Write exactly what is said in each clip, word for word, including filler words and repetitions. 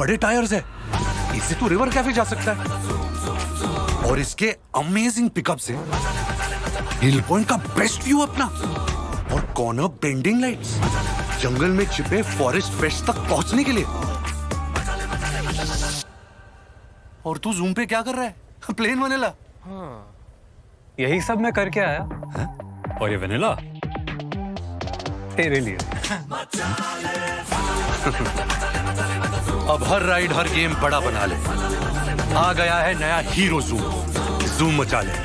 बड़े टायर्स है, इससे तू रिवर कैफे जा सकता है। और इसके अमेजिंग पिकअप से हिल पॉइंट का बेस्ट व्यू अपना, और कॉर्नर बेंडिंग लाइट्स, जंगल में छिपे फॉरेस्ट फ्रेश तक पहुंचने के लिए। और तू जूम पे क्या कर रहा है? प्लेन वनेला। हाँ। यही सब मैं करके आया। हैं? और ये वनीला तेरे लिए। अब हर राइड, हर गेम बड़ा बना ले। आ गया है नया हीरो जूम। जूम मचा ले।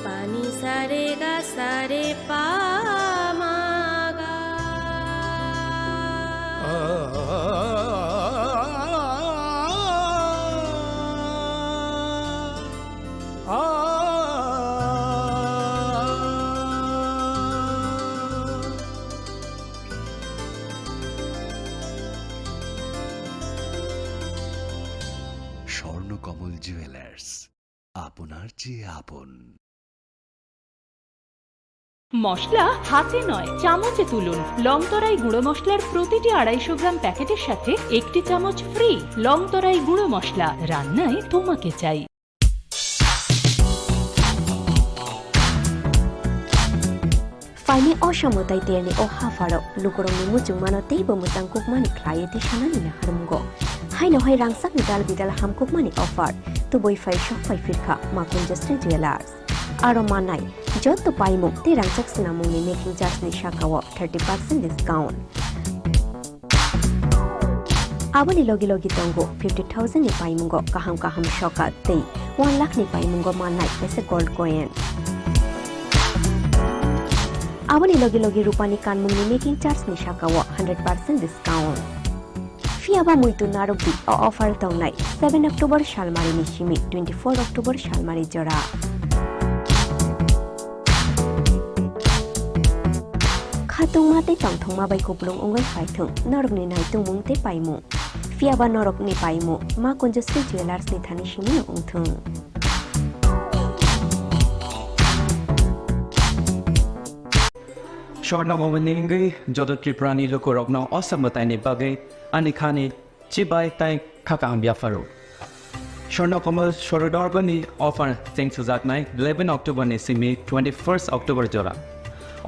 Pani sare ga sare pa ma ga. Swarnakamal jewellers, আপনার চেয়ে আপন। মশলা হাতে নয়, চামচে তুলুন। লংতরাই গুঁড়ো মশলার প্রতিটি আড়াইশো গ্রাম প্যাকেটের সাথে একটি চামচ ফ্রি। লংতরাই গুঁড়ো মশলা, রান্নায় তোমাকে চাই। Phaini o samwtai terni o hapharo lukurokni muchungmano teibo mwchangkukmani khlaiwi tisanani naharmungo. Haino hai rangchakni dal bidal hamkukmani offer. Tubui phai sok phai phirkha Makunjasri Jewellers. Aro manai joto paimung tei rangchak swnamungni making charge ni sakao thirty percent discount. Aboni logi logi tongo fifty thousand ni paimungo kaham kaham sokat tei one lakh ni paimungo mannai kaisa gold coin. Aboni logi logi rupani kanmungni making charge ni sakao hundred percent discount. Phiyaba muitu narwkdi, o offer tongnai seven October salmari ni simi twenty-four October salmari jora. Khatungma tei tongthokma bai kupulung wngwi phaithwng norokni naitungmung tei paimung. Phiyaba norokni paimung Makunjasri Jewellers ni thani simino wngthwng. Swarna Momoni wngwi joto Tripurani lukurokno o samwtaini bagwi ani khani chibai tei kha kaham yapharo. Swarna Komal Sorodorbani offer cheng sujaknai eleven October ni simi twenty-first October jora.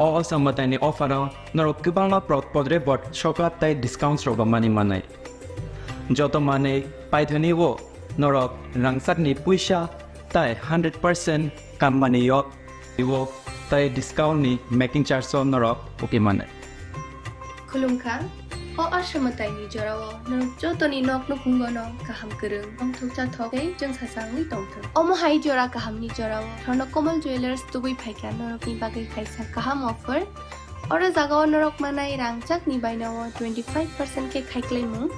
O, o samwtaini offer o norok kwbangma pro-, podre bot sokat tei discounts rok mani manai. Joto manwi paithani o norok rangchakni puisa tei hundred percent kammani yok. Iwo tei discount ni making charge o norok uki mane. Khulumkha, o aswmwtaini jorao norok jotoni nok nukhungono kaham kwrwng, tongthok chathok tei chwngsasa wngwi tongthok. Omo hai jora kahamni jorao Swarna Komal Jewellers tubui phaikha norokni bagwi kaisa kaham offer. Oro jagao norok manai rangchakni bainao twenty five percent khe khaiklaimung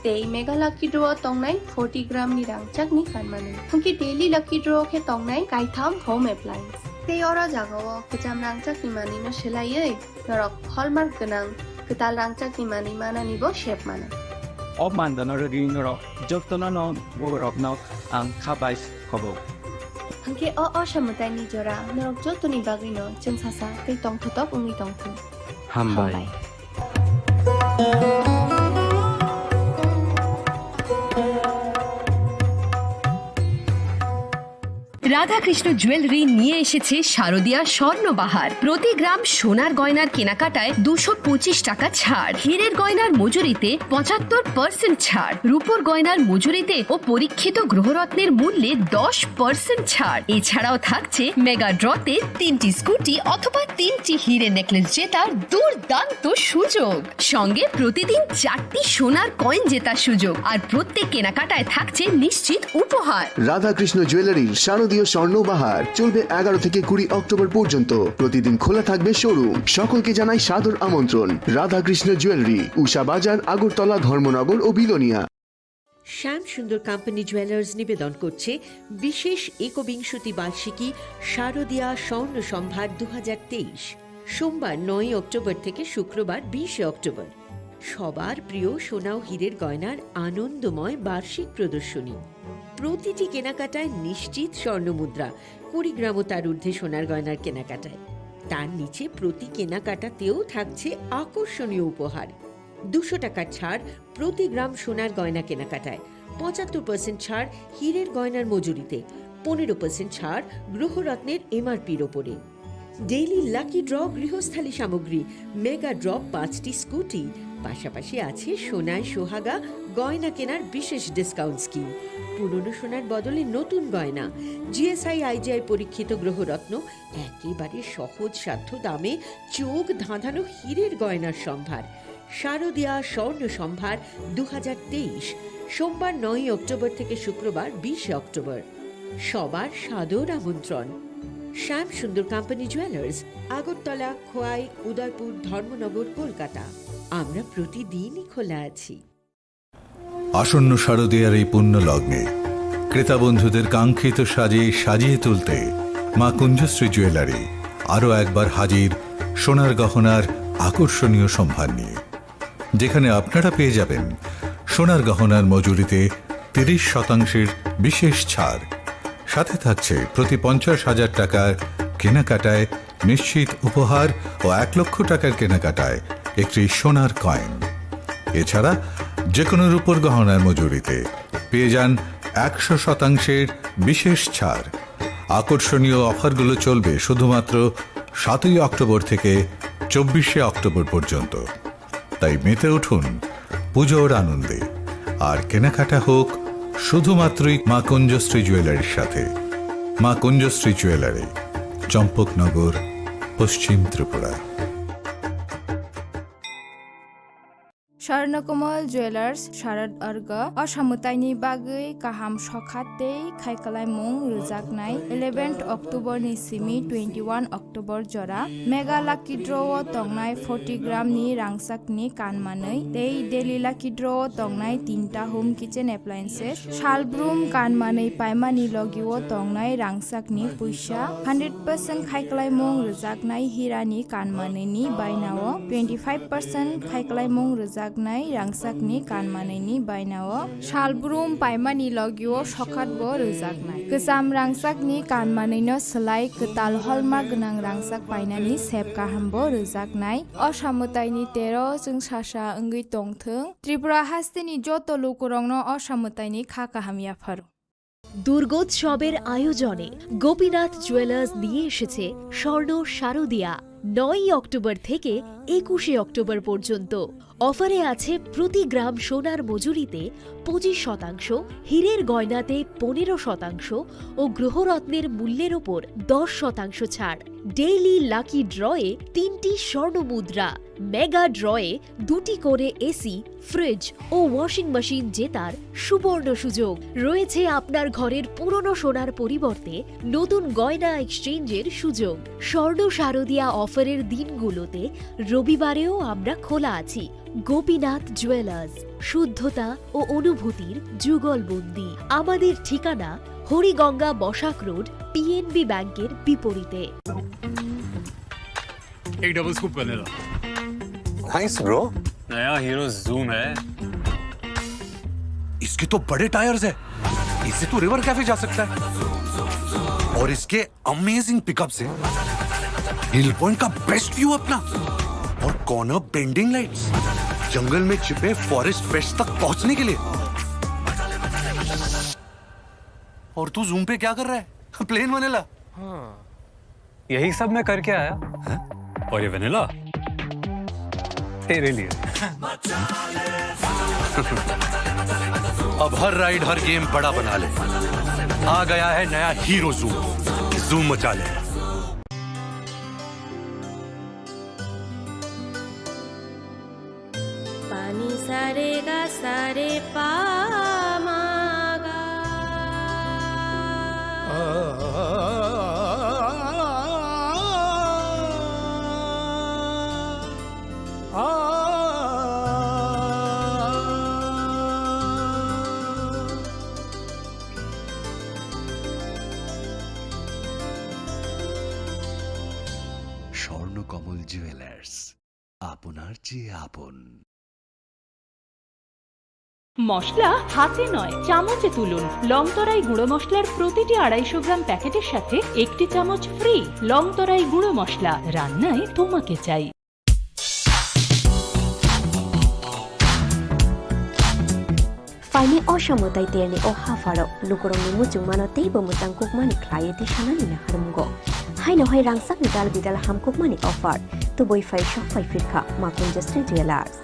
tei Mega Lucky Draw o tongnai forty gram ni rangchakni kanmani. Hwnkhe Daily Lucky Draw khe tongnai kaitham home appliance. Tei oro jagao kwcham rangchakni manwino swlaiwi norok hallmark gwnang kwtal rangchakni manwi mananibo sep mano. O mandano rwgwi norok jotono no borokno ang kha bai khobo. Hwnkhe o, o samwtaini jora norok jotoni bagwino chwngsasa tei tongthotok wngwi tongthung. Hambai. Hambai. Radhakrishna jewellery নিয়ে এসেছে শারদিয়া স্বর্ণবাহার। প্রতি গ্রাম সোনার গয়নার কেনাকাটায় দুশো পঁচিশ টাকা ছাড়, হীরের গয়নার মজুরিতে পঁচাত্তর পার্সেন্ট ছাড়, রূপোর গয়নার মজুরিতে ও পরীক্ষিত গ্রহরত্নের মূল্যে দশ পার্সেন্ট ছাড়। এছাড়াও থাকছে মেগা ড্রতে তিনটি স্কুটি অথবা তিনটি হীরে নেকলেস জেতার দুর্দান্ত সুযোগ। সঙ্গে প্রতিদিন চারটি সোনার কয়েন জেতার সুযোগ, আর প্রত্যেক কেনাকাটায় থাকছে নিশ্চিত উপহার। রাধাকৃষ্ণ জুয়েলারির শারদীয় স্বর্ণ বাহার চলবে এগারো থেকে কুড়ি অক্টোবর পর্যন্ত। প্রতিদিন খোলা থাকবে শোরুম। সকলকে জানাই সাদর আমন্ত্রণ। রাধাকৃষ্ণ জুয়েলারি, উষা বাজার, আগরতলা, ধর্মনগর ও বিলোনিয়া। শ্যাম সুন্দর কোম্পানি জুয়েলার্স নিবেদন করছে বিশেষ একবিংশতি বার্ষিকী শারদীয়া স্বর্ণ সম্ভার দু হাজার তেইশ। সোমবার নয়ই অক্টোবর থেকে শুক্রবার বিশে অক্টোবর। সবার প্রিয় সোনা ও হীরের গয়নার আনন্দময় বার্ষিক প্রদর্শনী। প্রতিটি কেনাকাটায় নিশ্চিত স্বর্ণমুদ্রা, কুড়ি গ্রাম ও তার ঊর্ধ্বে সোনার গয়নার কেনাকাটায়। তার নিচে প্রতি কেনাকাটাতেও থাকছে আকর্ষণীয় উপহার। দুশো টাকার ছাড় প্রতি গ্রাম সোনার গয়না কেনাকাটায়, পঁচাত্তর পার্সেন্ট ছাড় হীরের গয়নার মজুরিতে, পনেরো পার্সেন্ট ছাড় গ্রহরত্নের এমআরপির ওপরে। ডেইলি লাকি ড্র গৃহস্থালী সামগ্রী, মেগা ড্র পাঁচটি স্কুটি, পাশাপাশি আছে সোনায় সোহাগা গয়না কেনার বিশেষ ডিসকাউন্ট স্কিম। পুরনো সোনার বদলে নতুন গয়না, জিএসআই আইজিআই পরীক্ষিত গ্রহরত্ন, একেবারে সহজসাধ্য দামে চোখ ধাঁধানো হীরের গয়নার সম্ভার। শারদিয়া স্বর্ণ সম্ভার দু হাজার তেইশ, সোমবার নয়ই অক্টোবর থেকে শুক্রবার বিশে অক্টোবর। সবার সাদর আমন্ত্রণ। শ্যাম সুন্দর কোম্পানি জুয়েলার্স, আগরতলা, খোয়াই, উদয়পুর, ধর্মনগর, কলকাতা। আমরা প্রতিদিনই খোলা আছি। আসন্ন শারদীয়ার এই পুণ্য লগ্নে ক্রেতা বন্ধুদের কাঙ্ক্ষিত সাজে সাজিয়ে তুলতে মা কুঞ্জশ্রী জুয়েলারি আরও একবার হাজির সোনার গহনার আকর্ষণীয় সম্ভার নিয়ে, যেখানে আপনারা পেয়ে যাবেন সোনার গহনার মজুরিতে তিরিশ শতাংশের বিশেষ ছাড়, সাথে থাকছে প্রতি পঞ্চাশ হাজার টাকার কেনাকাটায় নিশ্চিত উপহার ও এক লক্ষ টাকার কেনাকাটায় একটি সোনার কয়েন। এছাড়া যে কোনো রূপোর গহনার মজুরিতে পেয়ে যান একশো শতাংশের বিশেষ ছাড়। আকর্ষণীয় অফারগুলো চলবে শুধুমাত্র সাতই অক্টোবর থেকে চব্বিশে অক্টোবর পর্যন্ত। তাই মেতে উঠুন পুজোর আনন্দে, আর কেনাকাটা হোক শুধুমাত্রই মা কুঞ্জশ্রী জুয়েলারির সাথে। মা কুঞ্জশ্রী জুয়েলারি, চম্পকনগর, পশ্চিম Tripura. Swarnakomal Jewellers, Sharad Arga, o samwtaini bagwi kaham sokha tei khaikalaimung rwjaknai eleventh October ni simi twenty-one October jora Mega Lucky Draw o tongnai forty gram ni rangchak ni kan manwi tei Daily Lucky Draw o tongnai tinta home kitchen appliances, salbrum kan manwi paimani logi o tongnai rangchak ni puisa, hundred percent khaikalaimung rwjaknai hira ni kan manwi ni baina o twenty five percent khaikalaimung rwjaknai rangchak ni kan manwi ni baina o salbrum paimani logi o sokhat bo rwjaknai. Kwcham rangchak ni kan manwi no swlai kwtal hallmark gwnang rangchak painani sep kaham bo rwjaknai. O samwtai ni tero chwng sasa wngwi tongthwng. Tripura haste ni joto lukurok no o samwtai ni kha kaham yapharo. দুর্গোৎসবের আয়োজনে গোপীনাথ জুয়েলার্স নিয়ে এসেছে স্বর্ণ শারদিয়া। নয়ই অক্টোবর থেকে একুশে অক্টোবর পর্যন্ত অফারে আছে প্রতি গ্রাম সোনার মজুরিতে পঁচিশ শতাংশ, হীরের গয়নাতে পনেরো শতাংশ ও গ্রহরত্নের মূল্যের ওপর দশ শতাংশ ছাড়। ডেইলি লাকি ড্রয়ে তিনটি স্বর্ণ মুদ্রা, মেগা ড্রয়ে দুটি করে এসি, ফ্রিজ ও ওয়াশিং মেশিন জেতার সুবর্ণ সুযোগ। রয়েছে আপনার ঘরের পুরনো সোনার পরিবর্তে নতুন গয়না এক্সচেঞ্জের সুযোগ। স্বর্ণ শারদিয়া অফারের দিনগুলোতে রবিবারেও আমরা খোলা আছি। গোপীনাথ জুয়েলার্স, শুদ্ধতা ও অনুভূতির যুগলবন্দি। আমাদের ঠিকানা হরিগঙ্গা বসাক রোড, পিএনবি ব্যাংকের বিপরীতে। एक double scoop vanilla. Thanks, bro. नया हीरो जूम है। इसके तो बड़े टायर्स है, इससे तो रिवर कैफे जा सकता है। और इसके अमेजिंग पिकअप्स हैं, हिल पॉइंट का बेस्ट व्यू अपना, और कॉर्नर बेंडिंग लाइट्स, जंगल में छिपे फॉरेस्ट फिश तक पहुंचने के लिए। और तू जूम पे क्या कर रहा है? Plane vanilla. हाँ। यही सब मैं करके आया। हैं? और ये वनीला तेरे लिए। अब हर राइड, हर गेम बड़ा बना ले। आ गया है नया हीरो जूम। जूम मचा ले। Pani sa re ga sa re pa ma ga. Swarnakamal jewellers, আপনার চেয়ে আপন। মশলা হাতে নয়, চামচে তুলুন। লং তরাই গুঁড়ো মশলার প্রতিটি আড়াইশো গ্রাম প্যাকেটের সাথে একটি চামচ ফ্রি। লং তরাই গুঁড়ো মশলা, রান্নায় তোমাকে চাই। Phaini o samwtai terni o hapharo lukurokni muchungmano teibo mwchang kukmani khlaiwi tisanani naharmungo. Haino hai rangchakni dal bidal hamkukmani offer tubui phai sok phai phirkha Makunjasri Jewellers.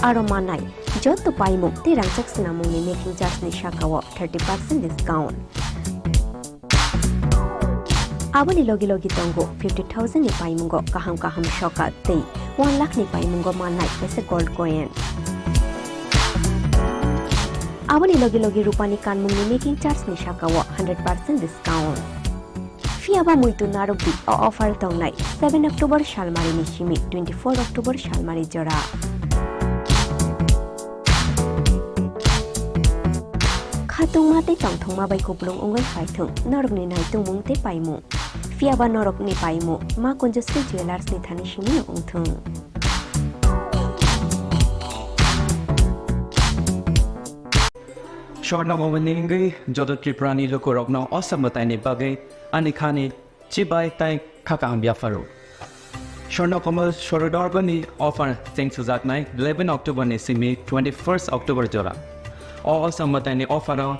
Aro mannai jotto paimung tei rangchak swnamungni making charge ni sakao thirty percent discount. Aboni logi logi tongo fifty thousand ni paimungo kaham kaham sokat tei one lakh ni paimungo mannai kaisa gold coin. Aboni logi logi rupani kanmungni making charge ni sakao hundred percent discount. Phiya ba muitu narwkdi, o offer tongnai seven October salmari ni simi twenty four October salmari jora. Khatungma tei tongthokma bai kupulung wngwi phaithwng norokni naitungmung tei paimung. Phiya ba norokni paimung Makunjasri Jewellers ni thani simi wngthwng. Swarna Momoni wngwi joto Tripurani lukurokno o samwtaini bagwi ani khani chibai tei kha kaham yapharo. Swarna Komal Sorodorbani offer chengsujaknai eleven October ni simi twenty first October jora. O, o samwtaini offer o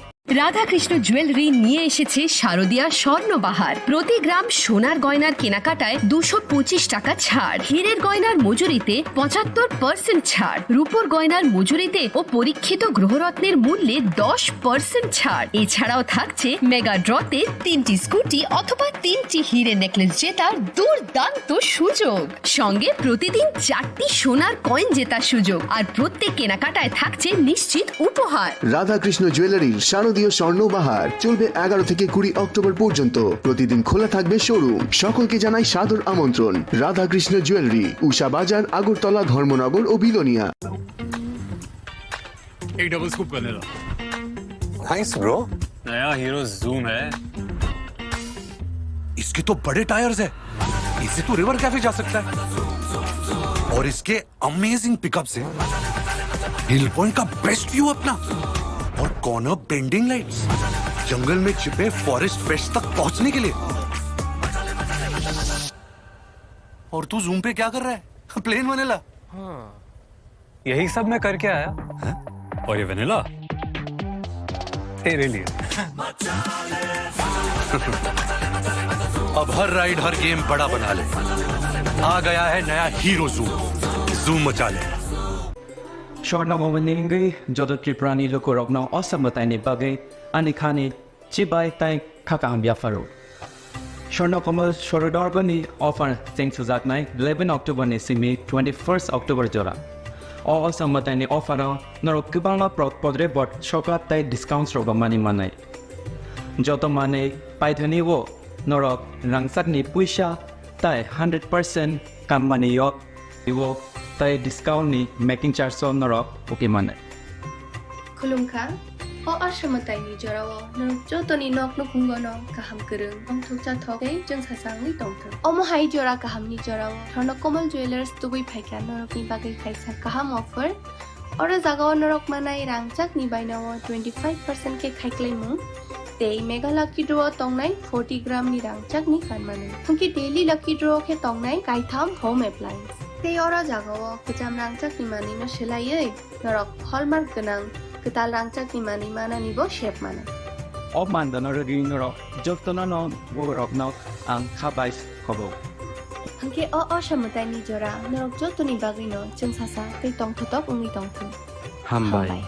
Radhakrishna jewellery নিয়ে এসেছে শারদিয়া স্বর্ণবাহার। প্রতি গ্রাম সোনার গয়নার কেনাকাটায় দুশো পঁচিশ টাকা ছাড়, হীরের গয়নার মজুরিতে পঁচাত্তর পার্সেন্ট ছাড়, রূপোর গয়নার মজুরিতে ও পরীক্ষিত গ্রহরত্নের মূল্যে দশ পার্সেন্ট ছাড়। এছাড়াও থাকছে মেগা ড্রতে তিনটি স্কুটি অথবা তিনটি হিরে নেকলেস জেতার দুর্দান্ত সুযোগ। সঙ্গে প্রতিদিন চারটি সোনার কয়েন জেতার সুযোগ, আর প্রত্যেক কেনাকাটায় থাকছে নিশ্চিত উপহার। রাধাকৃষ্ণ জুয়েলারির শারদীয় স্বর্ণ বাহার চলবে এগারো থেকে কুড়ি অক্টোবর পর্যন্ত। প্রতিদিন খোলা থাকবে শোরুম। সকলকে জানাই সাদর আমন্ত্রণ। রাধাকৃষ্ণ জুয়েলারি, উষা বাজার, আগরতলা, ধর্মনগর ও বিলোনিয়া। एक double scoop vanilla. Nice bro. नया हीरो जूम है। इसके तो बड़े टायर्स है, इसे तो रिवर कैफे जा सकता है। और इसके अमेजिंग पिकअप्स है। हिल पॉइंट का बेस्ट व्यू अपना, और कॉर्नर बेंडिंग लाइट्स, जंगल में छिपे फॉरेस्ट फ्रेश तक पहुंचने के लिए। और तू जूम पे क्या कर रहा है? Plane vanilla. हाँ। यही सब मैं करके आया। हैं? और ये वनीला तेरे लिए। अब हर राइड, हर गेम बड़ा बना ले। आ गया है नया हीरो जूम। जूम मचा ले। Swarna Momoni wngwi joto Tripurani lukurokno o samwtaini bagwi ani khani chibai tei kha kaham yapharo. Swarna Komal Sorodorbani offer chengsujaknai eleven October ni simi twenty first October jora. O, o samwtaini offer o norok kwbangma pro-, podre bot sokat tei discounts rok mani manai. Joto manwi paithani o norok rangchakni puisa tei hundred percent kammani yok. Iwo tei discount ni making charge o norok uki mane. Khulumkha, o aswmwtaini jorao norok jotoni nok nukhungo no kaham kwrwng, tongthok chathok tei chwngsasa wngwi tongthok. Omo hai jora kahamni jorao Swarna Komal Jewellers tubui phaikha norokni bagwi kaisa kaham offer. Oro jagao norok manai rangchakni bainao twenty five percent khe khaiklaimung tei Mega Lucky Draw o tongnai forty gram ni rangchakni kanmani. Hwnkhe daily Lucky Draw khe tongnai kaitham home appliance. Tei oro jagao kwcham rangchakni manwino swlaiwi norok hallmark gwnang kwtal rangchakni manwi mananibo sep mano. O mandano rwgwi norok jotono no borokno ang kha bai khobo. Hwnkhe o, o samwtaini jora norok jotoni bagwino chwngsasa tei tongthotok wngwi tongthung. Hambai. Hambai.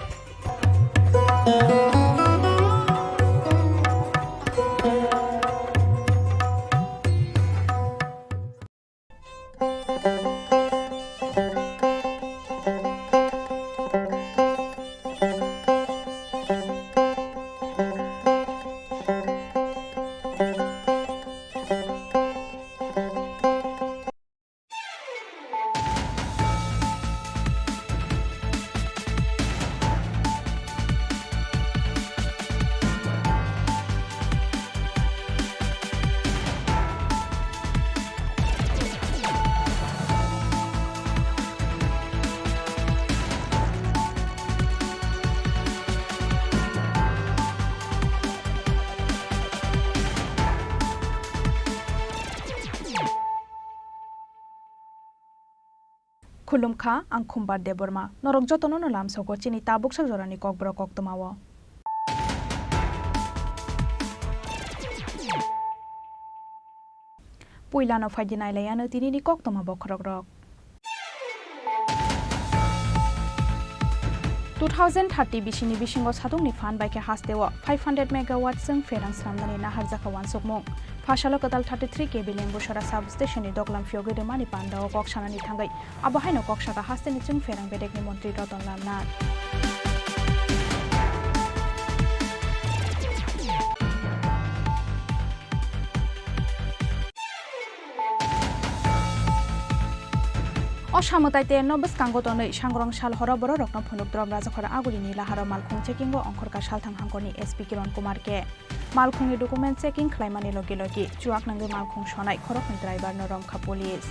Khulumkha, ang Khumbar Debbarma. Norok jotono no lamsogo chini tabuksa jorani kokborok koktwmao. Puilano phaidi nailaiano tinini koktwma bokhorokrok. Two thousand thirty bisini bisingo satukni phan bai khe hasteo five hundred megawatt chwng pherang swnamnani naharjakha uansukmung. Phasalo kwtal thirty three K V Lembusora substation ni doklam phiyogwi rwmani pandao kok sanani thangwi abo haino kok saka hasteni chwng pherang bedekni montri Ratan Lal Nath. O samwtai tenno bwskango tonwi sangrong sal horo bororokno phunuk drom Rajakhor Agulini laharo malkhung checking-o ongkhorkha salthang hangkorni S P Kiron Kumar K. Malkhungni document checking khlaimani logi logi chuak nangwi malkhung sonai khoroknwi driver-no romkha police.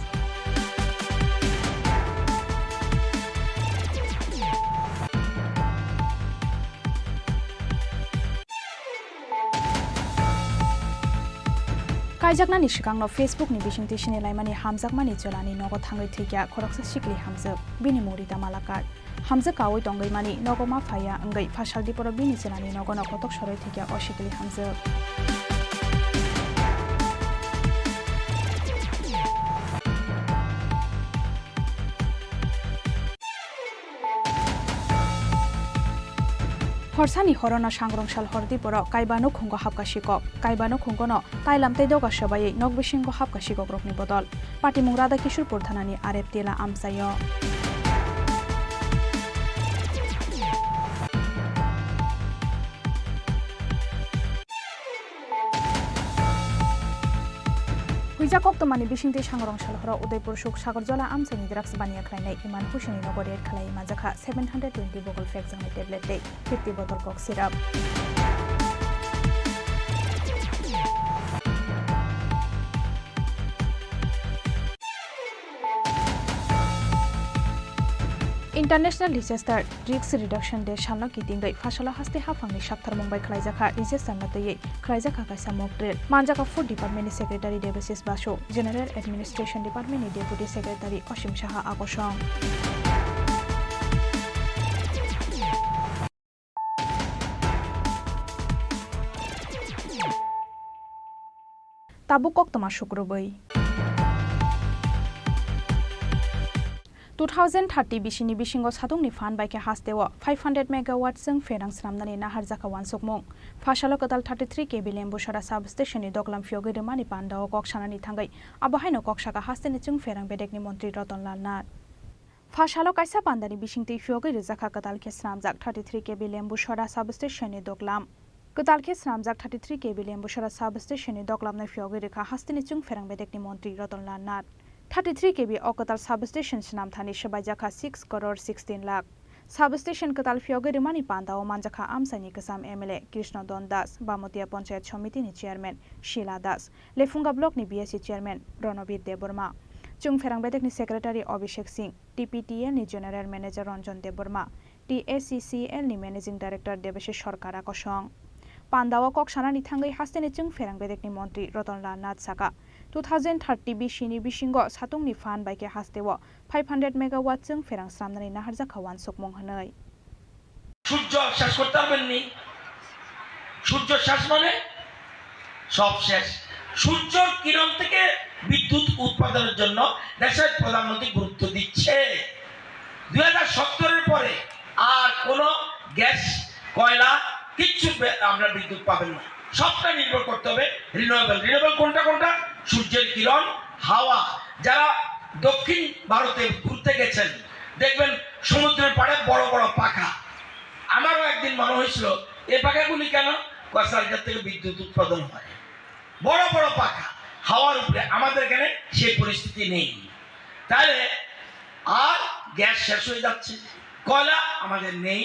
Kaijaknani swkangno Facebook ni bisingtwi sinilaimani hamjakmani chwlani nogo thangwi thwikya khoroksa sikli hamjwk, bini mung Rita Malakar. Hamjwk kaui tongwi mani nogo ma phaiya wngwi phasal diporo bini chwlani nogono kotok sorwi thwikya o sikli hamjwk. Horsani horono sangrong sal hordi borok kaiba nukhungo hapka sikok. Kaiba nukhungono tailam tei doga swbaiwi nok bisingo hapka sikokrokni bodol. Patimung Radha Kishore Pur thanani R F tila amchaio. Huijak koktwmani bisingtwi sangrong sal horo Udaipur Suk Sagarjala amchaini drugs baniya khlainai Iman Hussaini nogo raid khlaiwi manjakha seven hundred twenty bogol phekjaknai tablet tei fifty bottle kok syrup. International Disaster Risk Reduction Day salno kitingwi phasalo haste haphangni saktharmung bai khlaijakha disaster no twiwi khlaijakha kaisa mock drill. Manjakha Food Department ni Secretary Debashish Basu, General Administration Department ni Deputy Secretary Osim Saha akosong. Tabuk koktwma sukrubwi. Two thousand thirty bisini bisingo satukni phan bai khe hasteo five hundred megawatt chwng pherang swnamnani naharjakha uansukmung. Phasalo kwtal thirty three K V Lembusora substation ni doklam phiyogwi rwmani pandao kok sanani thangwi abo haino kok saka hasteni chwng pherang bedekni montri Ratan Lal Nath. Phasalo kaisa pandani bisingtwi phiyogwi rwjakha kwtal khe swnamjak thirty three K V Lembusora substation ni doklam. Kwtal khe swnamjak thirty three K V Lembusora substation ni doklamno phiyogwi rwkha hasteni chwng pherang bedekni montri Ratan Lal Nath. Thirty three K V o kwtal substation swnamthani swbaijakha six crore sixteen lakh. Substation kwtal phiyogwi rwmani pandao manjakha amchaini kwcham M L A Krishna Don Das, Bamotia Panchayat Somiti ni Chairman Sheila Das, Lephunga Block ni B S C Chairman Ronobir Debbarma, chwng pherang bedekni Secretary Abhishek Singh, T P T L ni General Manager Ranjan Debbarma, T A C C L ni Managing Director Debashish Sarkar akosong. Pandao kok sanani thangwi hasteni chwng pherang bedekni montri Ratan Lal Nath saka, two thousand thirty bisini bisingo satungni phan bai khe hasteo five hundred megawatt chwng pherang swnamnani naharjakha uansukmung hwnwi. সূর্য শেষ করতে পারবেননি। সূর্য শেষ মানে সব শেষ। সূর্যর কিরণ থেকে বিদ্যুৎ উৎপাদনের জন্য দেশের প্রধানমন্ত্রী গুরুত্ব দিচ্ছে। দুই হাজার সত্তরের পরে আর কোনো গ্যাস, কয়লা, কিচ্ছু বে-, আমরা বিদ্যুৎ পাবেন না। সবটা নির্ভর করতে হবে রিনিউয়েবল। রিনিউয়েবল কোনটা কোনটা? সূর্যের কিরণ, হাওয়া। যারা দক্ষিণ ভারতে ঘুরতে গেছেন, দেখবেন সমুদ্রের পাড়ে বড় বড় পাখা। আমারও একদিন মনে হয়েছিল, "এ পাখাগুলি কেন?" কয়, "স্যার, এটার থেকে বিদ্যুৎ উৎপাদন হয়।" বড় বড় পাখা হাওয়ার উপরে, আমাদের এখানে সেই পরিস্থিতি নেই। তাহলে আর গ্যাস শেষ হয়ে যাচ্ছে, কয়লা আমাদের নেই।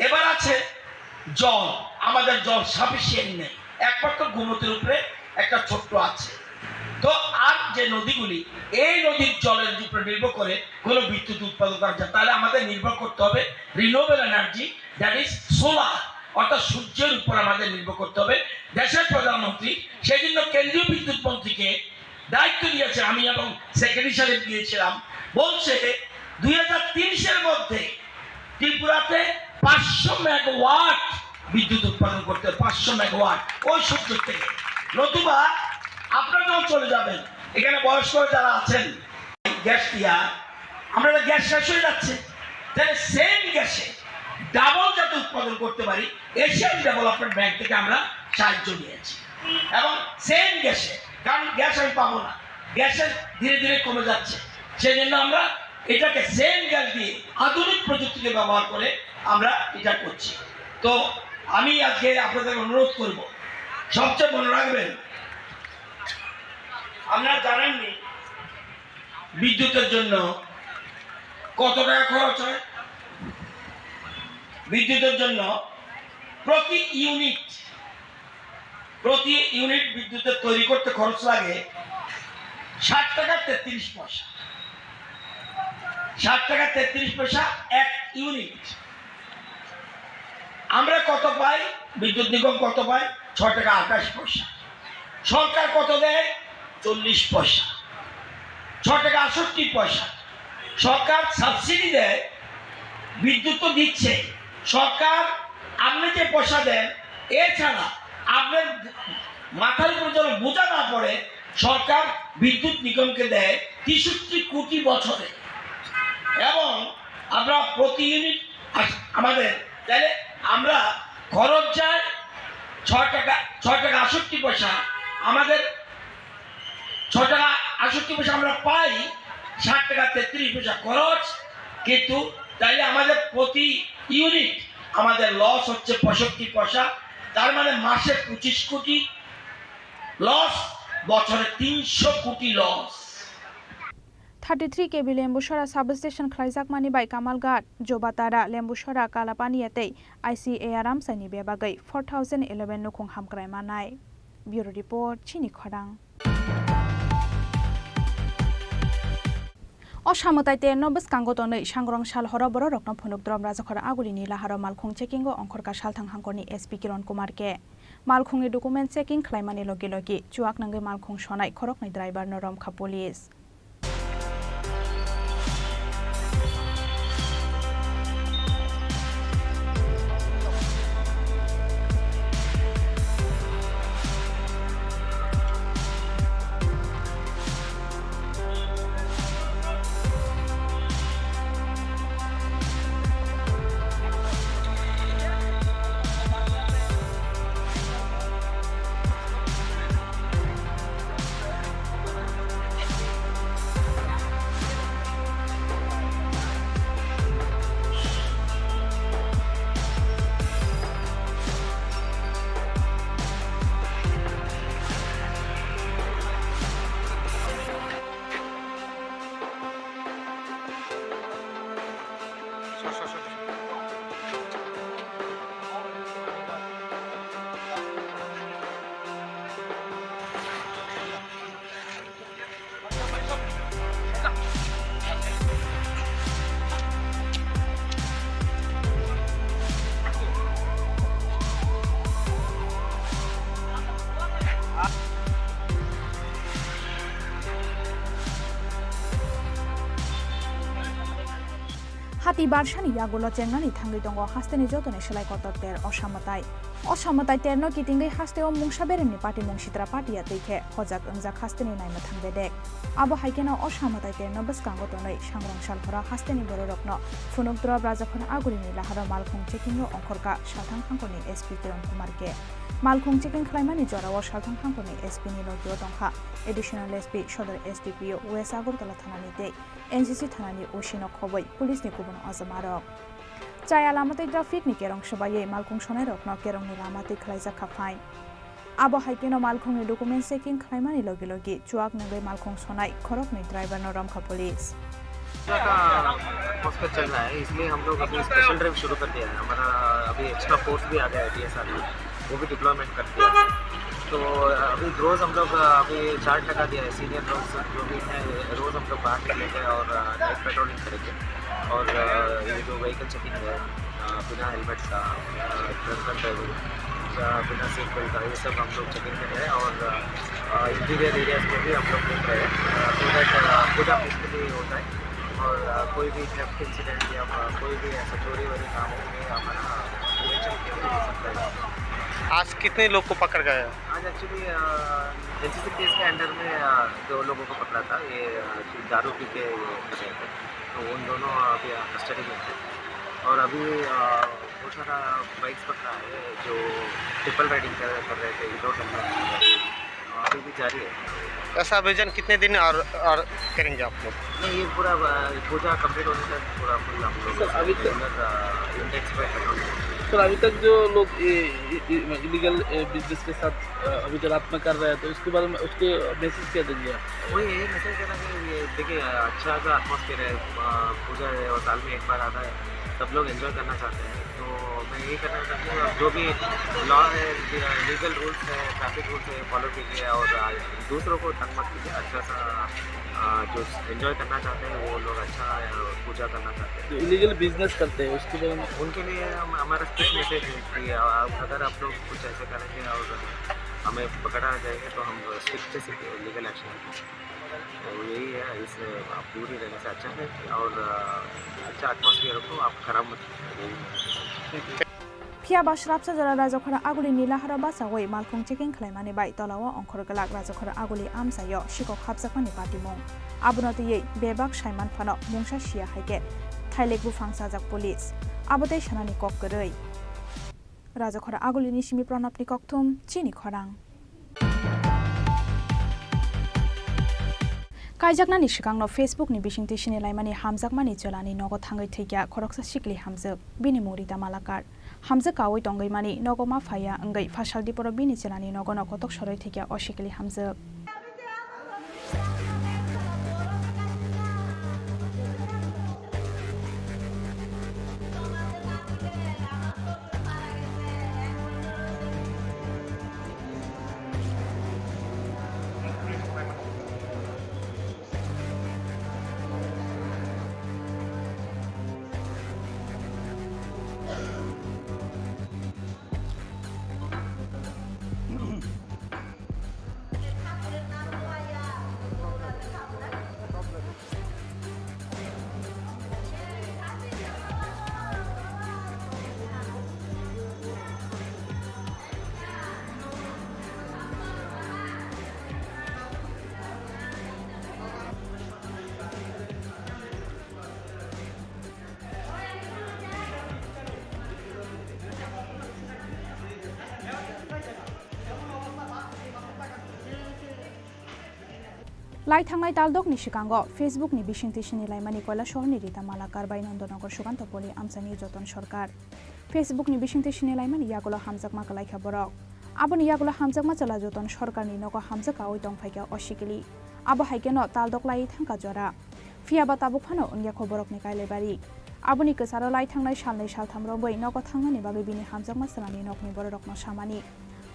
এবার আছে জল, আমাদের জল সাফিসিয়েন্ট নেই, একমাত্র গোমতীর উপরে একটা ছোট্ট আছে। তো আর যে নদীগুলি, এই নদীর জলের উপরে নির্ভর করে কোনো বিদ্যুৎ উৎপাদন করা যায়, তাহলে আমাদের নির্ভর করতে হবে renewable energy, that is solar, অর্থাৎ সূর্যের উপর আমাদের নির্ভর করতে হবে। দেশের প্রধানমন্ত্রী সেই জন্য কেন্দ্রীয় বিদ্যুৎ মন্ত্রীকে দায়িত্ব নিয়েছে, আমি এবং সেক্রেটারি সাহেব গিয়েছিলাম, বলছে দুই হাজার তিরিশের মধ্যে ত্রিপুরাতে পাঁচশো মেগাওয়াট বিদ্যুৎ উৎপাদন করতে, পাঁচশো মেগাওয়াট ওই সূর্য থেকে। নতুবা আপনারা যখন চলে যাবেন, এখানে বয়স্ক যারা আছেন, গ্যাস দিয়া আমরা তো গ্যাস শেষ হয়ে যাচ্ছে, তাহলে সেম গ্যাসে ডাবল যাতে উৎপাদন করতে পারি, এশিয়ান ডেভেলপমেন্ট ব্যাংক থেকে আমরা সাহায্য নিয়েছি এবং সেম গ্যাসে, কারণ গ্যাস আমি পাবো না, গ্যাসের ধীরে ধীরে কমে যাচ্ছে, সেই জন্য আমরা এটাকে সেম গ্যাস দিয়ে আধুনিক প্রযুক্তিকে ব্যবহার করে আমরা এটা করছি। তো আমি আজকে আপনাদের অনুরোধ করব, সবচেয়ে মনে রাখবেন, আপনারা জানেননি বিদ্যুতের জন্য কত টাকা খরচ হয়? বিদ্যুতের জন্য প্রতি ইউনিট, প্রতি ইউনিট বিদ্যুতের তৈরি করতে খরচ লাগে ষাট টাকা তেত্রিশ পয়সা। ষাট টাকা তেত্রিশ পয়সা এক ইউনিট। আমরা কত পাই? বিদ্যুৎ নিগম কত পায়? ছ টাকা আঠাশ পয়সা। সরকার কত দেয়? চল্লিশ পয়সা। ছ টাকা আটষট্টি পয়সা। সরকার সাবসিডি দেয়, বিদ্যুৎ তো দিচ্ছে। সরকার আপনি যে পয়সা দেন, এছাড়া আপনার মাথার উপর যেন বোঝা না পড়ে, সরকার বিদ্যুৎ নিগমকে দেয় তেষট্টি কোটি বছরে। এবং আমরা প্রতি ইউনিট আস-, আমাদের, তাহলে আমরা খরচ যায় ছ টাকা, ছ টাকা আটষট্টি পয়সা, আমাদের ছ টাকা আটষট্টি পয়সা আমরা পাই, ষাট টাকা তেত্রিশ পয়সা খরচ, কিন্তু তাইলে আমাদের প্রতি ইউনিট আমাদের লস হচ্ছে পঁয়ষট্টি পয়সা, তার মানে মাসে পঁচিশ কোটি লস, বছরে তিনশো কোটি loss. Thirty three K V Lembusora substation khlaijakmani bai Kamalghat, Jobatara, Lembusora, Kalapania tei I C A R Ramsaini bebagwi four thousand eleven nukhung hamkrai manai. Bureau Report, Chini Khorang. O samwtai terno bwskango tonwi Sangrong sal horo bororokno phunuk drom Rajakhor Agulini laharo malkhung checkingo ongkhorkha Salthang hangkorni S P Kiron Kumar K. Malkhungni document checking khlaimani logi logi chuak nangwi malkhung sonai khoroknwi driver no romkha police. Hati barsani yagulo chengnani thangwi tongo hasteni jotoni slai kotor ter Osa mwtai. Osa mwtai terno kitingwi hasteo mungsa beremni patimung sitra patiya twi khe hojak wngjak hasteni naima thang bedek. Abo hai kheno Osa mwtai terno bwskango tonwi Sangrong sal horo hasteni bororokno phunuk dorob Rajakhor Agulini laharo malkhung checkingo ongkhorkha Salthang hangkorni S P Kiron Kumar K. Malkhung checking khlaimani jorao Salthang hangkorni S P ni logio tongkha Additional S P, Sodor S D P O, West Agartala thanani tei N C C thanani O C no khobwi police ni kubun ojamarok. Chaya lama tei traffic ni kerong swbaiwi malkhung sonairokno kerongni lama twi khlaijak kha fine. Abo hai kheno malkhungni document checking khlaimani logi logi chuak nangwi malkhung sonai khoroknwi driver no romkha police. का प्रोसेस चल रहा है, इसलिए हम लोग अभी special drive शुरू कर दिया है। हमारा अभी एक्स्ट्रा फोर्स भी आ गया है टीएसआर में, वो भी डिप्लॉयमेंट कर दिया है। तो अभी रोज़ हम लोग अभी चार टका दिया है, सीनियर लोग सब जो भी हैं, रोज़ हम लोग बाहर निकलेंगे और नाइट पेट्रोलिंग करेंगे। और ये जो व्हीकल चेकिंग है, बिना हेलमेट का, ड्रंकन ड्राइविंग, अ, बिना सीट बेल्ट का, ये सब हम लोग चेकिंग कर रहे हैं और, अ, इंटीरियर एरियाज में भी हम लोग घूम रहे हैं, अ, so that, अ, पूजा पीसफुली हो जाए और, अ, कोई भी थेफ्ट इंसिडेंट या, अ, कोई भी ऐसा चोरी वोरी ना हो, ये हमारा प्रिवेंशन के लिए ये सब कर रहे हैं। आज कितने लोग को पकड़ गया? आज एक्चुअली, अ, एनसीसी केस के अंडर में, अ, दो लोगों को पकड़ा था, ये, अ, दारू पी के ये कर रहे थे, तो उन दोनों अभी कस्टडी में हैं और अभी, अ, बहुत सारा बाइक्स पकड़ा है, जो ट्रिपल राइडिंग कर, कर रहे थे, विदाउट हेलमेट। अभी भी जारी है। ऐसा अभियान कितने दिन और, और करेंगे आप लोग? नहीं, ये पूरा, अ, पूजा कंप्लीट होने तक पूरा फुल हम लोग सर, अभी तक रेगुलर, अ, इंटेंसिफाई कर रहे हैं। सर, अभी तक जो लोग ये, ये, ये इलीगल, ए, बिजनेस के साथ, अ, अभी जो रात में कर रहे हैं, तो उसके बारे में, उसके मैसेज क्या देंगे आप? वही, यही मैसेज देना कि ये देखिए, अच्छा सा एटमॉस्फेयर है, अ, पूजा है और साल में एक बार आता है, सब लोग एंजॉय करना चाहते हैं। तो मैं यही कहना चाहता हूँ, जो भी लॉ है, लीगल रूल्स है, ट्रैफिक रूल्स है, फॉलो कीजिए और, अ, दूसरों को तंग मत कीजिए। अच्छा सा, अ, जो एंजॉय करना चाहते हैं, वो लोग अच्छा, अ, पूजा करना चाहते हैं। जो इलीगल बिजनेस करते हैं, उसके बारे में? उनके लिए हम, हमारा स्ट्रिक्ट मैसेज है कि, अ, अगर आप लोग कुछ ऐसे करेंगे और हमें पकड़ा जाएगा, तो हम स्ट्रिक्ट से लीगल एक्शन लेंगे। तो यही है, इस, आप दूर ही रहने से अच्छा है और, अ, अच्छा एटमॉस्फेयर रखो, आप खराब मत करो, यही है। Phiya ba srapsa jora Rajakhora Aguli ni laharo bachaui malkhung checking khlaimani bai tolao ongkhor glak Rajakhora Aguli amchaio sikok hapjakmani patimung. Abono twiwi bebak saiman phano mungsa siya hai khe thailek buphang chajak police. Abo tei sanani kok kwrwi. Rajakhora Aguli ni simi Pranab ni kokthum, chini khorang. Kaijaknani swkangno Facebook ni bisingtwi sinilaimani hamjakmani chwlani nogo thangwi thwikya khoroksa sikli hamjwk, bini mung Rita Malakar. Hamjwk kaui tongwi mani nogo ma phaiya wngwi Phasaldi poro bini chwlani nogono kotok sorwi thwikya o sikli hamjwk. Lai thangnai taldokni swkango Facebook ni bisingtwi sinilaimani Koilashahar ni Rita Malakar bai Nandanagar Suganta Poli amchaini Joton Sarkar. Facebook ni bisingtwi sinilaimani yagulo hamjakma kwlaikha borok. Aboni yagulo hamjakma chwla Joton Sarkar ni nogo hamjak kaui tongphaikha o sikili. Abo hai kheno taldok laiwi thangkha jora. Phiya ba tabuk phano wngya kho borokni kailai bari. Aboni kwcharo lai thangnai salnwi saltham romwi nogo thangnani bagwi bini hamjakma chwlani nokni bororokno samani.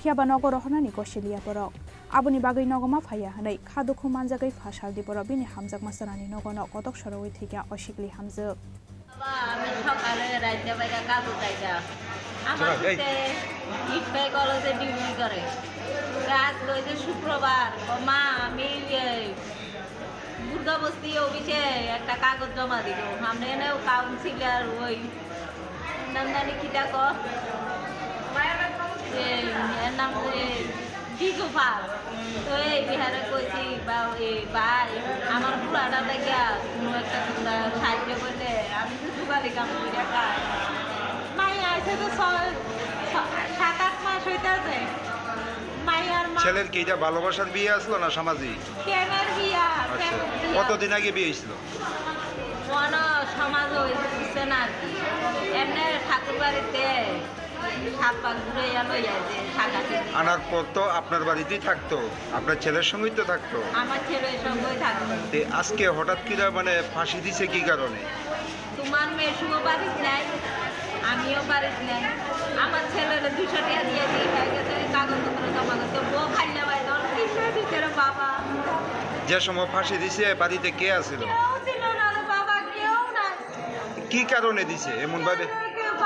Phiya ba nogo rohornani gosi liya borok. Aboni bagwi nogo ma phaiya hwnwi kha dukhu manjagwi Phasaldi borok bini hamjakma chwlani nogono kotok sorowi thwikya o sikli hamjwk. বাবা, আমি সকালে রাইতে বাইরে কাজে যাইতাম। আমার ছেলে ইটপাই কলেজে ডিউটি করে। আজকে ওই যে শুক্রবার, ও মা, আমি এই দুর্গাবস্তি অফিসে একটা কাগজ জমা দিব। আমরা এনেও কাউন্সিলর ওই নাম জানি কি ডাকো? এই, এর নাম যে বিজু পাল। তো এই বিহারে কইছি, বা, এই ভাই, আমার বুড়াটা দেখে কোনো একটা তোমরা সাহায্য করলে আমি তো জোগাড়ি কাম করে খাই। মাই আইছে তো ছয়, ছ-, সাত আট মাস হইতাছে। মাই আর মা ছেলের কি এটা ভালোবাসার বিয়ে আসলো না সামাজিক? প্রেমের বিয়া, আচ্ছা, প্রেমের বিয়া। কতদিন আগে বিয়ে হয়েছিল? মনো সমাজ হইছে না আর কি। এমনি ঠাকুর বাড়িতে সাত পাক ঘুরে এলো, এই যে সাকাশে। আনার পর তো আপনার বাড়িতেই থাকতো, আপনার ছেলের সঙ্গেই তো থাকতো। আমার ছেলের সঙ্গেই থাকতো। তে আজকে হঠাৎ করে মানে ফাঁসি দিছে কি কারণে? তোমার মেয়ে শুভ বাড়িতে নাই, আমিও বাড়িতে নাই। আমার ছেলের দুশো টাকা দিয়ে দিয়ে হয়ে গেছে, ওই কাগজপত্র জমা করতে। বউ খাইলে ভাই, তখন কিসে দিতে রে বাবা? যে সময় ফাঁসি দিছে, বাড়িতে কে আছিল? কেউ ছিল না রে বাবা, কেউ নাই। কি কারণে দিছে এমন ভাবে?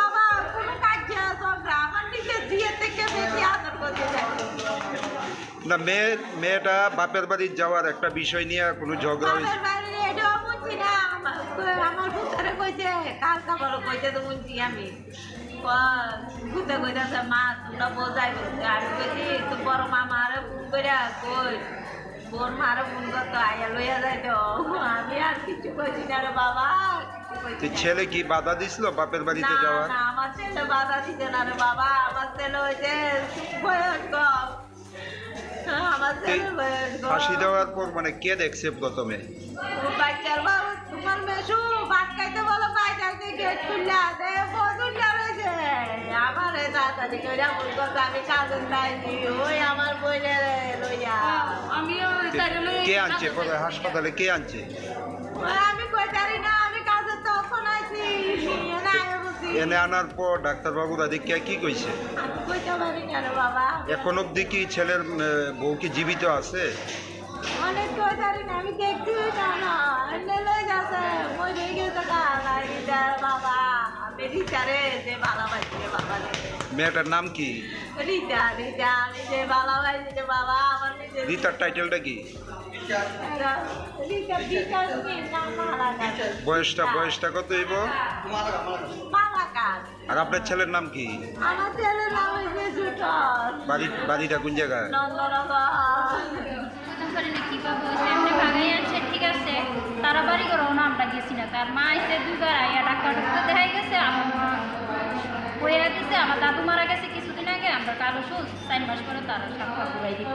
বাবা, কোনো কাজ ঝগড়া, আমার নিজের বিয়ে থেকে না, মেয়ে, মেয়েটা বাপের বাড়ি যাওয়ার একটা বিষয় নিয়ে কোনো ঝগড়া হয়েছে? বাপের বাড়ি এটাও বুঝছি না। আমার, আমার পুত্রে কইছে, কালকা বলো কইতে তো বুঝছি আমি। ক-, ঘুরতে কইতাছে, "মা, তোমরা বোঝাই বলছে।" আমি কইছি, "তো বড় মামা আরে ফোন করে কই, বোন মারে ফোন করতো, আইয়া লইয়া যাইতো।" আমি আর কিছু কইছি না রে বাবা, কিছু কইছি তো না। ছেলে কি বাধা দিছিল বাপের বাড়িতে না, যাওয়ার? না, আমার ছেলে বাধা দিছে না রে বাবা, আমার ছেলে হইছে বয়স কম। আমার তো ছেলে বয়স কম। ফাঁসি দেওয়ার পর মানে কে দেখছে প্রথমে? ও বাচ্চার বাবা, তোমার মেশু ভাত খাইতে বলো, বাইরে যে গেট খুললা, দে, বদুল্লা রয়েছে। আমারে তাড়াতাড়ি করে ফোন করছে, আমি কাজে যাইনি, ওই আমার বইনের লইয়া। আমিও ওই কে, সাইডে লই কে আনছে? কাজে কোথায়? যাই। হাসপাতালে কে আনছে? ওই আমি কই জানি না, আমি কাজে তখন আইছি, এনে আইয়া বলছি। এনে আনার পর ডাক্তারবাবুরা দেখে কি কইছে? আমি কইতে পারি না রে বাবা। এখন অবধি কি ছেলের, উম, বউ কি জীবিত আছে? অনেক কই জানি না, আমি দেখছি না, না, এমনি লই যাচ্ছে, মই রয়ে গেছে গা, নাই রিতা বাবা, আমি রিতারে যে ভালোবাসি রে বাবা রে। মেয়েটার নাম কি? রিতা, রিতা, আমি যে ভালোবাসি রে বাবা, আমার নিজের রিতার টাইটেলটা কি? রিতা, রিতা বিকাশ নিয়ে নাম মারা গেছে। বয়সটা, হ্যাঁ। বয়সটা কত হইব? মারা গেছে। আর আপনার ছেলের নাম কি? আমার ছেলের নাম হইছে জুটন। বাড়ি, বাড়িটা কোন জায়গায়? নন্দনগর। বুঝতাম পারি না কিভাবে হইছে। এমনি ভাগাই আনছে, ঠিক আছে। তারা বাড়ি ঘরও না আমরা গেছি না। তার মা আইছে দুইবার, আইয়া ডাক্তার ডাক্তার দেখাই গেছে। আমার মা কইয়া দিছে, আমার দাদু মারা গেছে কিছুদিন আগে। আমরা কালো সুজ, চার মাস পরে তারা সাক্ষাৎ ঘুরাই দিই।